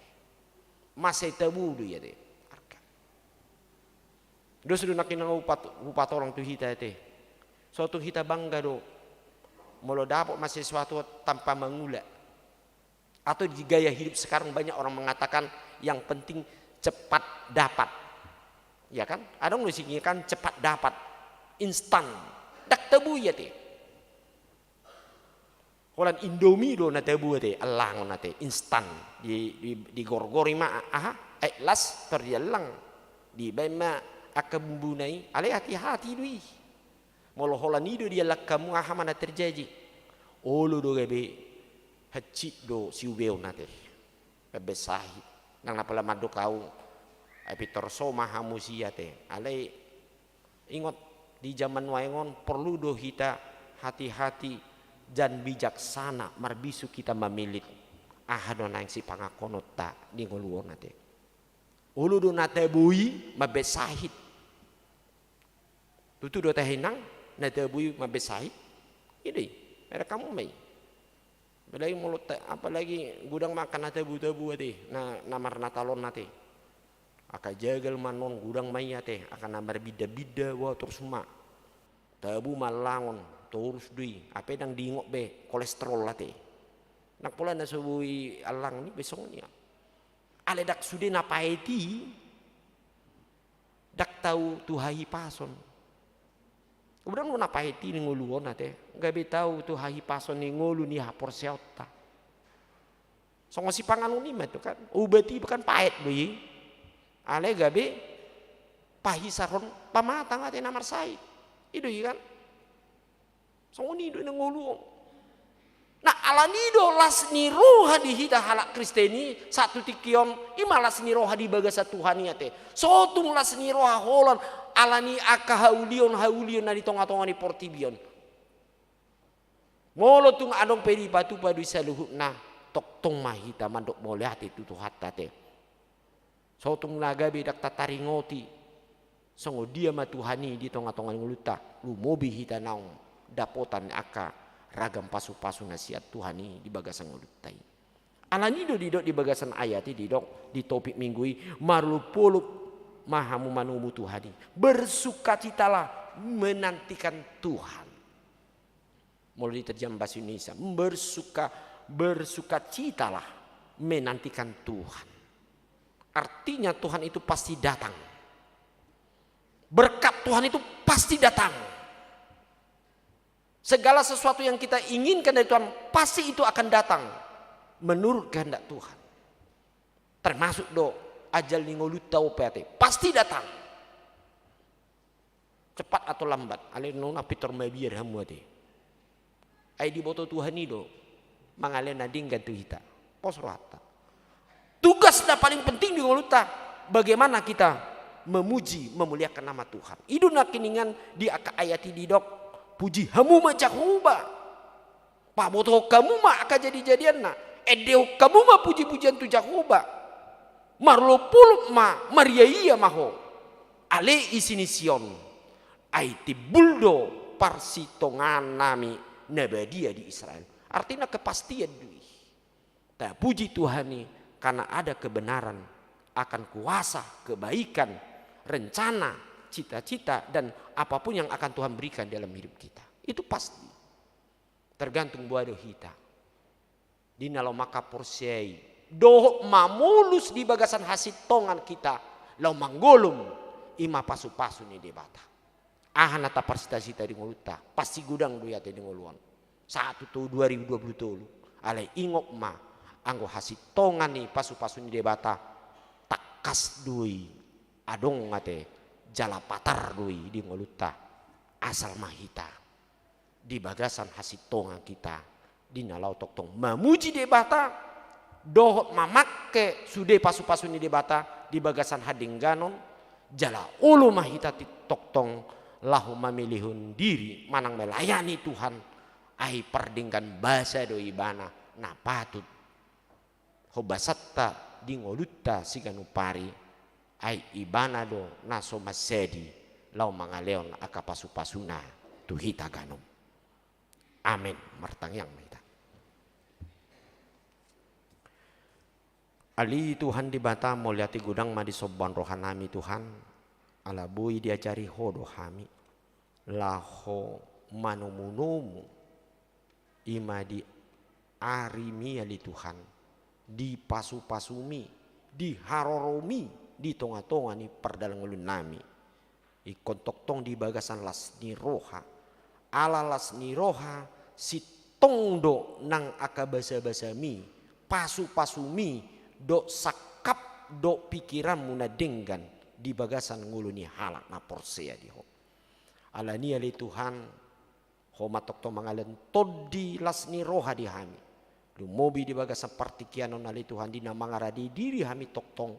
Mansai tabo do i ate. Arga. Dos do nangkin nang hupat-, hupatolong tu hita ate. So tung hita bangga do molo dapot ma sesuatu tanpa mangula. Atau di gaya hidup sekarang banyak orang mengatakan yang penting cepat dapat. Ya kan? Adong do singkatan cepat dapat. Instan. Ndang tabo i ate. Holan Indomie do na tabo ate, ellang on ate, instan. Di, di, digorgor i ma, aha, aek las, tor diellang. Dibaen ma angka bumbuna i, alai hati-hati do i. Molo holan i do diellang hamu, aha ma na terjadi? Olo do gabe hansit do siubeon ate. Pembesahi. Nang na pola mandok au, ai pintor so ma hamu si ate. Alai ingot, di zaman nuaeng on porlu do hita hati-hati Jan bijaksana marbisuk hita mamillit aha do naeng sipangakhononta di ngolu on ate. Olo do na tabo i mambaen sahit. Tutu do tahe inang, na tabo i mambaen sahit? I do i, merek hamu ma i. Apalagi molo ta-, apalagi godang ma angka na tabo-tabo ate, na, na marnatal on ate. Angka jagal ma annon godang ma i ate, angka na marbinda-binda, wah, torus ma. Tabo ma allang on, torus do i, hape ndang diingot be kolesterol ate. Ndang pola na so boi allang on i be songon i. Alai ndang sude na paet i, ndang tau tu hahipason. Godang do na paet i di ngolu on ate, gabe tau tu hahipason ni ngolu ni haporseaonta. Songon sipanganon i ma tu kan, ubat i kan paet do i. Alai gabe pahisarhon pamatang ate na marsahit. I do i kan. Songon i do na ngolu on. Nah, alani do las ni roha di hita halak Kristen i, sahat tu tingki on, i ma las ni roha di bagasan Tuhan i ate. So tung las ni roha holan, alani angka haulion-haulion na di tonga-tonga ni portibi on. Molo tung adong pe dipatupa do i saluhutna, tongtong ma hita mandok mauliate tu Tuhanta ate. So tung na gabe ndang tataringoti songon dia ma Tuhan i di tonga-tonga ni ngolunta, lumobi hita naung dapotan angka ragam pasu-pasu na sian Tuhan i di bagasan ngolunta i. Alani do didok di bagasan ayat i, didok di topik minggu i, marolopolop ma hamu manomu Tuhan i. Bersukacitalah menantikan Tuhan. Molo diterjemah bahasa Indonesia, bersuka, bersukacitalah menantikan Tuhan. Artinya Tuhan itu pasti datang. Berkat Tuhan itu pasti datang. Segala sesuatu yang kita inginkan dari Tuhan, pasti itu akan datang menurut kehendak Tuhan. Termasuk do ajal ni ngolunta on pe ate, pasti datang. Cepat atau lambat, alai nona pintor mabiar hamu ate. Ai diboto Tuhan i do mangalean na denggan tu hita. Pos rohanta. Tugas na paling penting di ngolunta, bagaimana kita memuji, memuliakan nama Tuhan. I do nangkiningan di angka ayat i didok, puji hamu ma Jahowa. Pabotohon hamu ma angka jadi-jadianna. Endehon hamu ma puji-pujian tu Jahowa. Marolopolop ma, mariaia ma ho. Ale isi ni Sion. Ai timbul do parsitongaan nami na badia di Israel. Artina kepastian do i. Tapuji Tuhan i, karena ada kebenaran akan kuasa, kebaikan, rencana, cita-cita, dan apapun yang akan Tuhan berikan dalam hidup kita. Itu pasti. Tergantung boha do hita. Di na laho mangkaporseai dohot mamolus di bagasan hasintongan hita laho manggolom, i ma pasu-pasu ni Debata. Aha na taparsita-sita di ngolunta, pasti godang do i ate di ngolu on. Sahat tu dua ribu dua puluh tolu, alai ingot ma, anggo hasintongan ni pasu-pasu ni Debata, tangkas do i adong ate, jala patar do i di ngolunta, asal ma hita di bagasan hasintongan hita, di na laho tongtong mamuji Debata, dohot mamangke sude pasu-pasu ni Debata di bagasan hadengganon, jala olo ma hita ti-, tongtong laho mamilihon diri manang melayani Tuhan, ai pardenggan basa do ibana na patut hobasanta di ngolunta siganup ari, ai ibana do na so mansadi laho mangalehon angka pasu-pasuna tu hita ganup. Amen. Martangiang ma hita. Ale Tuhan Debata, mauliate godang ma di sombaon rohanami Tuhan, ala boi diajari Ho do hami laho manomu-nomu, i ma di arimi ale Tuhan, di pasu-pasumi, di haroromi, di tonga-tonga ni pardalan ngolunami. Ingkon tongtong di bagasan las ni roha. Ala las ni roha, sintong do nang angka basa-basami, pasu-pasumi, dohot sangkap dohot pikiranmu na denggan di bagasan ngolu ni halak na porsea di Ho. Alani i ale Tuhan, Ho ma tongtong mangalehon tondi las ni roha di hami. Lumobi di bagasan partingkian on ale Tuhan, di na mangarade diri hami tongtong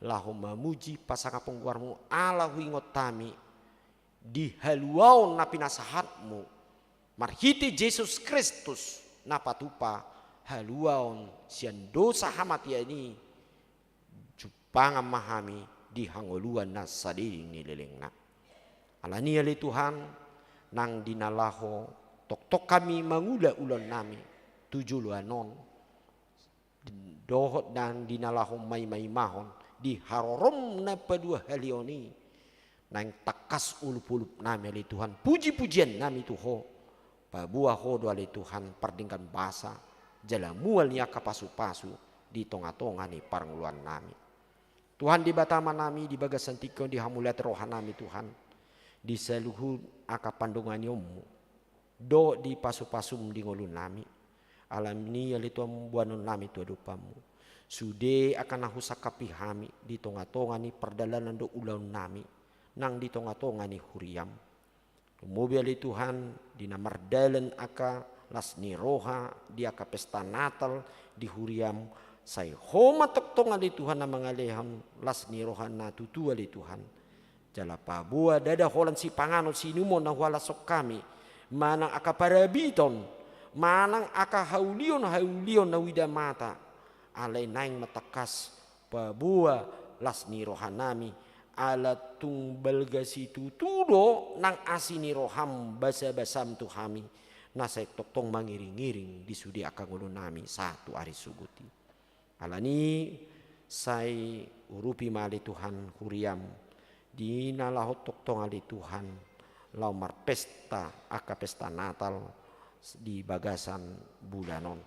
laho mamuji pasangaphon goarmu, ala huingot hami di haluaon na pinasahatmu marhite Jesus Kristus na patupa haluaon sian dosa hamatean i, jumpangan ma hami di hangoluan na saleleng ni lelengna. Alani i ale Tuhan, nang di na laho tongtong hami mangula ulaonnami tu joloan on, dohot nang di na laho maimaimahon di harorom na paduahalihon i, naeng tangkas olupolupnami ale Tuhan pujipujiannami tu Ho. Paboa Ho do ale Tuhan pardenggan basa jala mual ni angka pasupasu di tongatonga ni parngoluannami. Tuhan Debata Amanami, di bagasan tingki on dihamuliate rohanami Tuhan di saluhut angka pandonganionmu dohot di pasupasum di ngolunami. Alani i ale Tuhan boanonnami tu adopanmu sude angka na husangkapi hami di tongatonga ni pardalanan dohot ulaonnami nang di tongatonga ni huriam. Lumobi ale Tuhan di na mardalan angka las ni roha di angka pesta Natal di huriam, sai Ho ma tongtong ale Tuhan na mangalehon las ni roha na tutu ale Tuhan. Jala paboa ndada holan sipanganon siinumon na huhalashon hami manang angka parabiton manang angka haulion haulion na huida mata, alai naeng ma tangkas paboa las ni rohanami, ala tung balga situtu do nang asi ni roham basabasam tu hami, na sai tongtong mangiringiring di sude angka ngolunami sahat tu ari sogot i. Alani i sai urupi ma ale Tuhan huriam di na laho tongtong ale Tuhan laho marpesta angka pesta Natal di bagasan bulan on.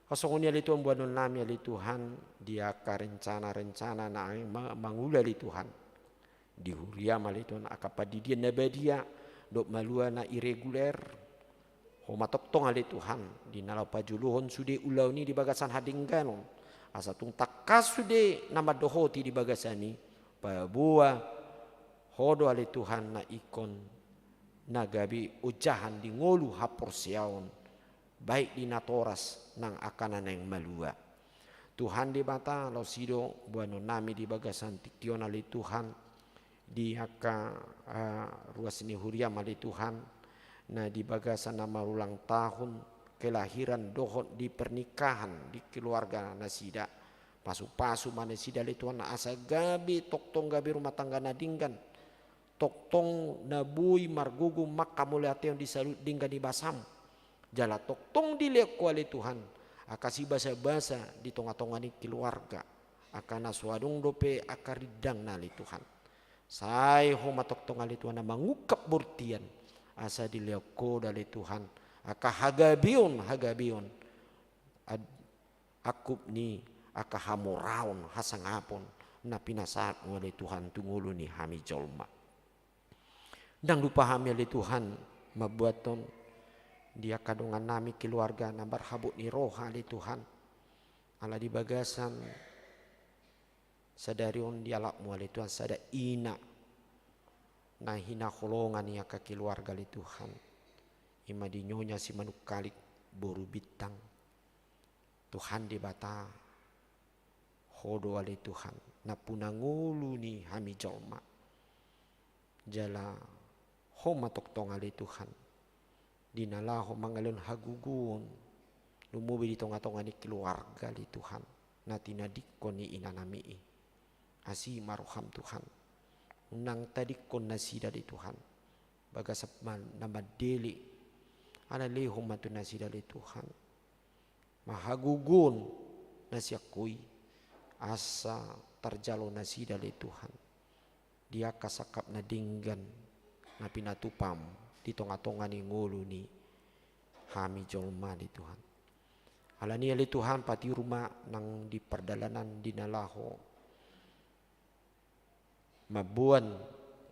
Hasongon i ale Tuhan boanonnami ale Tuhan di angka rencana-rencana na ma-, mangula ale Tuhan di huriam ale Tuhan, angka pandidian na badia dohot malua na ireguler. Ho ma tongtong ale Tuhan di na laho pajoloan sude ulaon i di bagasan hadengganon, asa tung tangkas sude na mandohoti di bagasan i, paboa Ho do ale Tuhan na ingkon na gabe ojahan di ngolu haporseaon, baik di natoras nang angka na naeng malua. Tuhan Debata, laos i do boanonnami di bagasan tingki on ale Tuhan, di angka, eh, ruas ni huriam ale Tuhan, na di bagasan na marulang tahun kelahiran dohot di pernikahan di keluarga nasida. Pasupasu ma nasida ale Tuhan asa gabe tongtong gabe rumah tangga na denggan, tongtong na boi margogo manghamauliateon di saluhut denggan ni basam. Jala tongtong dilehon Ho ale Tuhan angka sibasabasa di tongatonga ni keluarga, angka na so adong dope angka rindangna ale Tuhan. Sai Ho ma tongtong ale Tuhan na mangungkap bortian, asa dilehon Ho do ale Tuhan angka hagabeon, hagabeon, ad-, angkup ni angka hamoraon, hasangapon na pinasahatmu ale Tuhan tu ngolu ni hami jolma. Ndang lupa hami ale Tuhan mambuathon di angka dongannami keluarga na marhabot ni roha ale Tuhan. Ala di bagasan sadari on dialapmu ale Tuhan sada ina na hinaholongan ni angka keluarga ale Tuhan. I ma di Nyonya Simanungkalit boru Bintang. Tuhan Debata, Ho do ale Tuhan nampuna ngolu ni hami jolma. Jala Ho ma tongtong ale Tuhan di na laho mangalehon hagogoon, lumobi di tongatonga ni keluarga ale Tuhan, na tinadingkon ni inanami i. Asi ma roham Tuhan, unang tadingkon nasida ale Tuhan bagasan ma-, na mandele, ala lehon ma tu nasida ale Tuhan ma hagogoon na sian Ho i, asa tarjalo nasida ale Tuhan di angka sangkap na denggan na pinatupam di tongatonga ni ngolu ni hami jolma ale Tuhan. Alani i ale Tuhan, patiur ma nang di pardalanan di na laho mamboan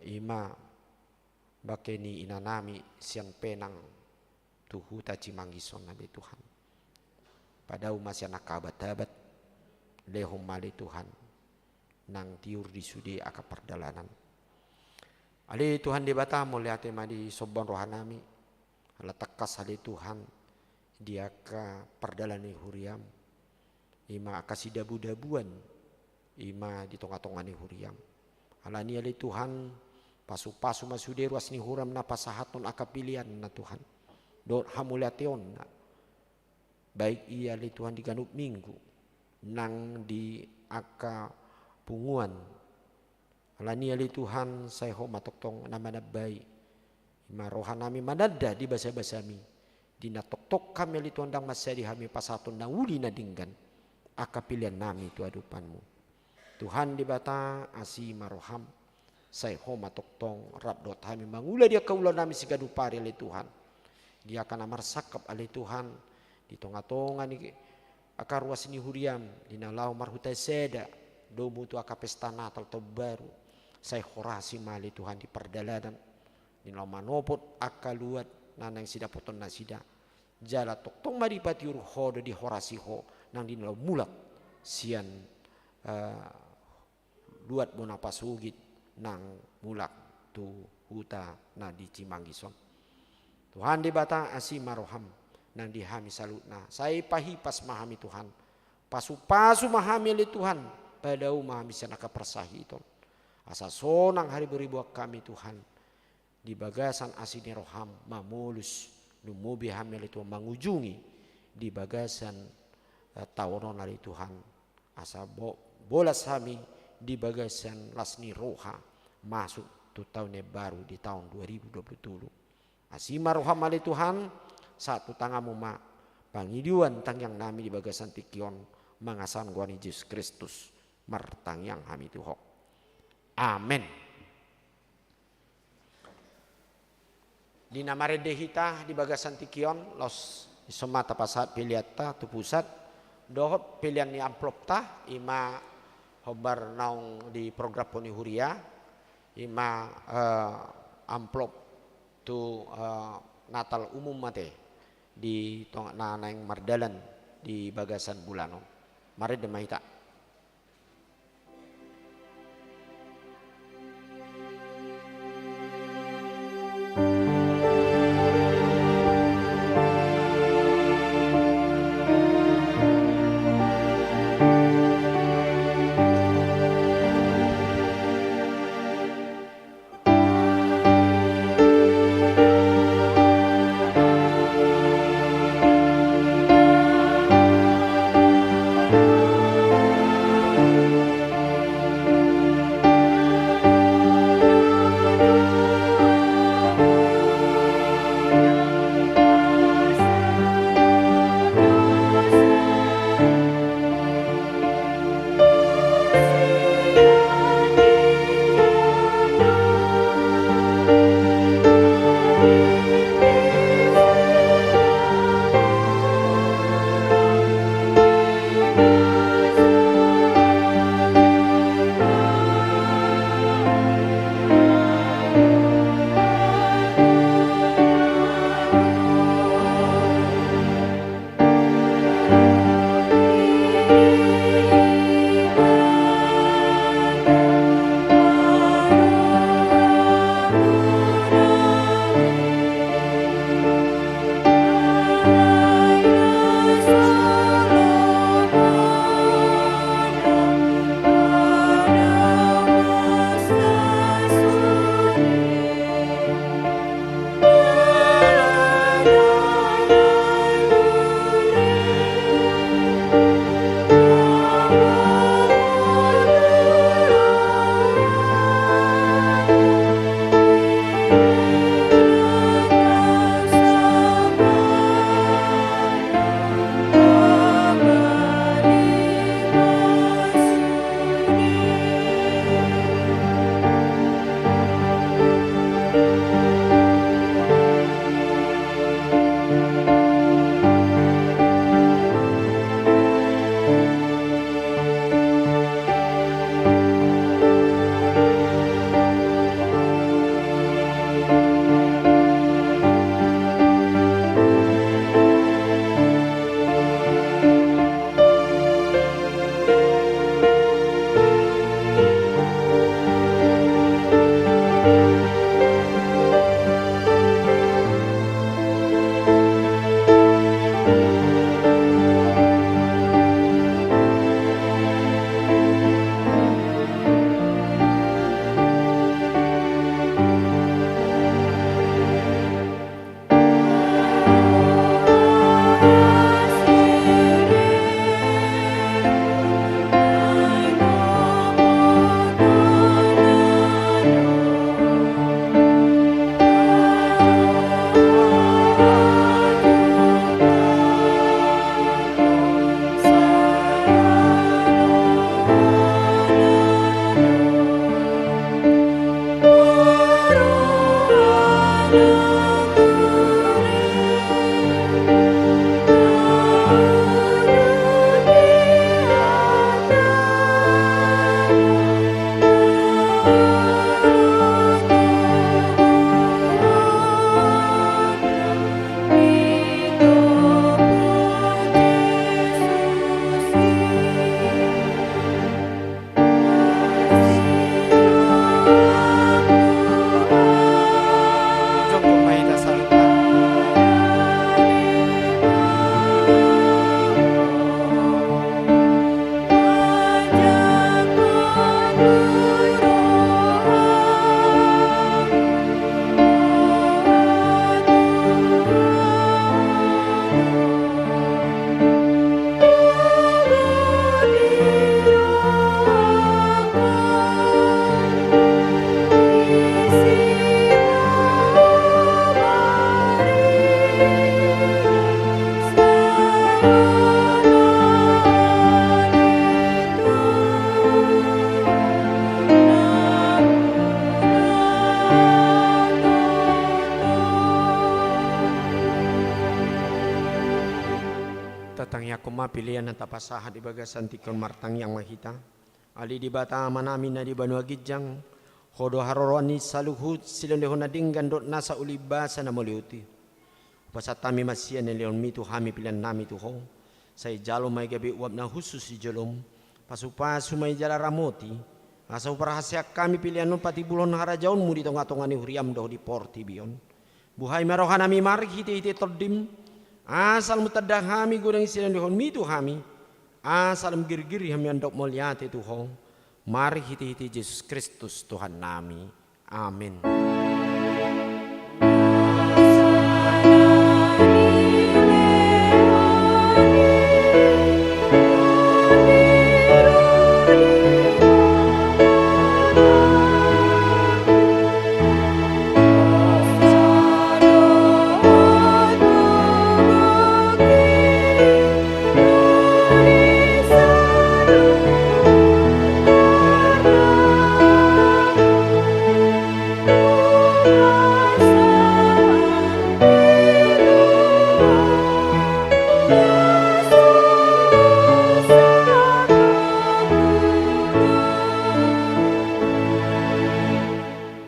i ma bangke ni inanami sian Penang tu huta Cimanggis on ale Tuhan. Padao ma sian angka abat-abat, lehon ma ale Tuhan nang tiur di sude angka pardalanan. Ale Tuhan Debata, mauliate ma di somba rohanami, ala tangkas ale Tuhan di angka pardalanan ni huriam, i ma angka sidabudabuan i ma di tongatonga ni huriam. Alani i ale Tuhan, pasupasu ma sude ruas ni huriam na pasahathon angka pilihanna Tuhan. dohot hamauliateonna, baik i ale Tuhan di ganup minggu nang di angka punguan. Alani i ale Tuhan, sai Ho ma tongtong na manambai. I ma rohanami mananda di basabasami, di na tongtong hami ale Tuhan ndang mansadi hami pasahathon na uli na denggan angka peleannami tu adopanMu. Tuhan Debata, asi ma rohaM, sai Ho ma tongtong rap dohot hami mangula di angka ulaonnami siganup ari ale Tuhan. Di angka na marsangkap ale Tuhan, di tongatonga ni angka ruas ni huriaM, di na laho marhuta sada, domu tu angka pesta Natal Taon Baru, sai horasi ma ale Tuhan di pardalanan, di na laho manopot angka luat na naeng sidapoton nasida. Jala tongtong ma dipatiur Ho do, dihorasi Ho nang di na laho mulak sian, eh, luat bona pasogit nang mulak tu huta na di Cimanggis on. Tuhan Debata, asi ma rohaM nang di hami saluhutna, sai pahipas ma hami Tuhan, pasupasu ma hami ale Tuhan, padao ma hami sian angka parsahiton, asa sonang hariboriboan hami Tuhan, di bagasan asi ni rohaM mamolus, lumobi hami ale Tuhan mangujungi di bagasan, eh, taon on ale Tuhan, asa bo-, bolas hami di bagasan las ni roha masuk tu taon na baru di taon dua ribu dua puluh tolu. Asi ma rohaM ale Tuhan, sahat tu tanganMu ma pangidoan tangiangnami di bagasan tingki on, mangasahon goar ni Jesus Kristus martangiang hami tu Ho. Amen. Di na marende hita di bagasan tingki on, laos dison ma tapasahat peleanta tu pusat, dohot pelean ni amplopta, i ma hombar naung diprogramhon ni huria, i ma, eh, amplop tu, eh, Natal umum ate, di tonga na naeng mardalan di bagasan bulan on. Marende ma hita. Tatangiangkon ma pelean na tapasahat di bagasan tingki on. Martangiang ma hita. Ale Debata Amanami na di banua ginjang, Ho do haroroan ni saluhut silehonlehon na denggan dohot nasa ulimbasa na mauliuti. Hupasahat hami ma sian lehonmi tu hami peleannami tu Ho. Sai jalo ma i gabe uap na hushus di jolom. Pasupasu ma i jala ramoti, asa huparhaseang hami pelean on patimbulhon harajaonmu di tongatonga ni huriam dohot di portibi on. Buhai ma rohanami marhitehite Tondim, asa lam tanda hami godang silehonlehonmi tu hami, asa lam girgir hami mandok mauliate tu Ho, marhitehite Jesus Kristus Tuhannami. Amen.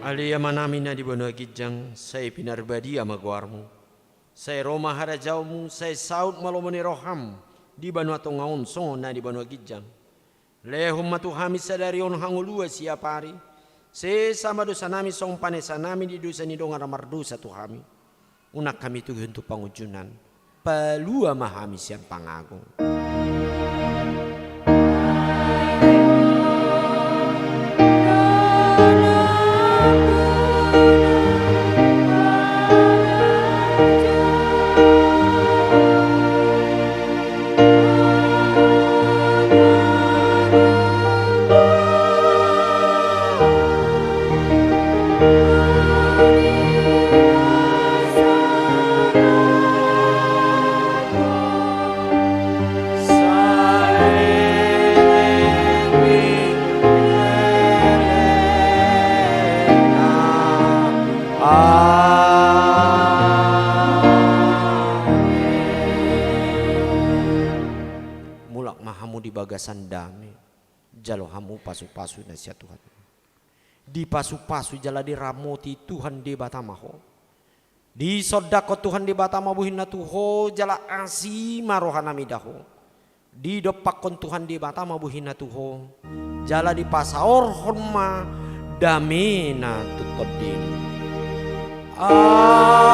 Ale Amanami na di banua ginjang, sai pinarbadia ma goarmu. Sai ro ma harajaonmu, sai saut ma lomo ni roham di banua tonga on songon na di banua ginjang. Lehon ma tu hami sadari on hangoluan siapari. Sesa ma dosanami songon panesanami di dosa ni dongan na mardosa tu hami. Unang hami togihon tu pangunjunan. Palua ma hami sian pangago. Mulak ma hamu di bagasan dame, jalo hamu pasupasu na sian Tuhan. Dipasupasu jala diramoti Tuhan Debata ma ho. Disondangkon Tuhan Debata ma bohina tu ho, jala asi ma rohanami da ho. Didompakkon Tuhan Debata ma bohina tu ho, jala dipasaorhon ma damena tu tondim. Amen.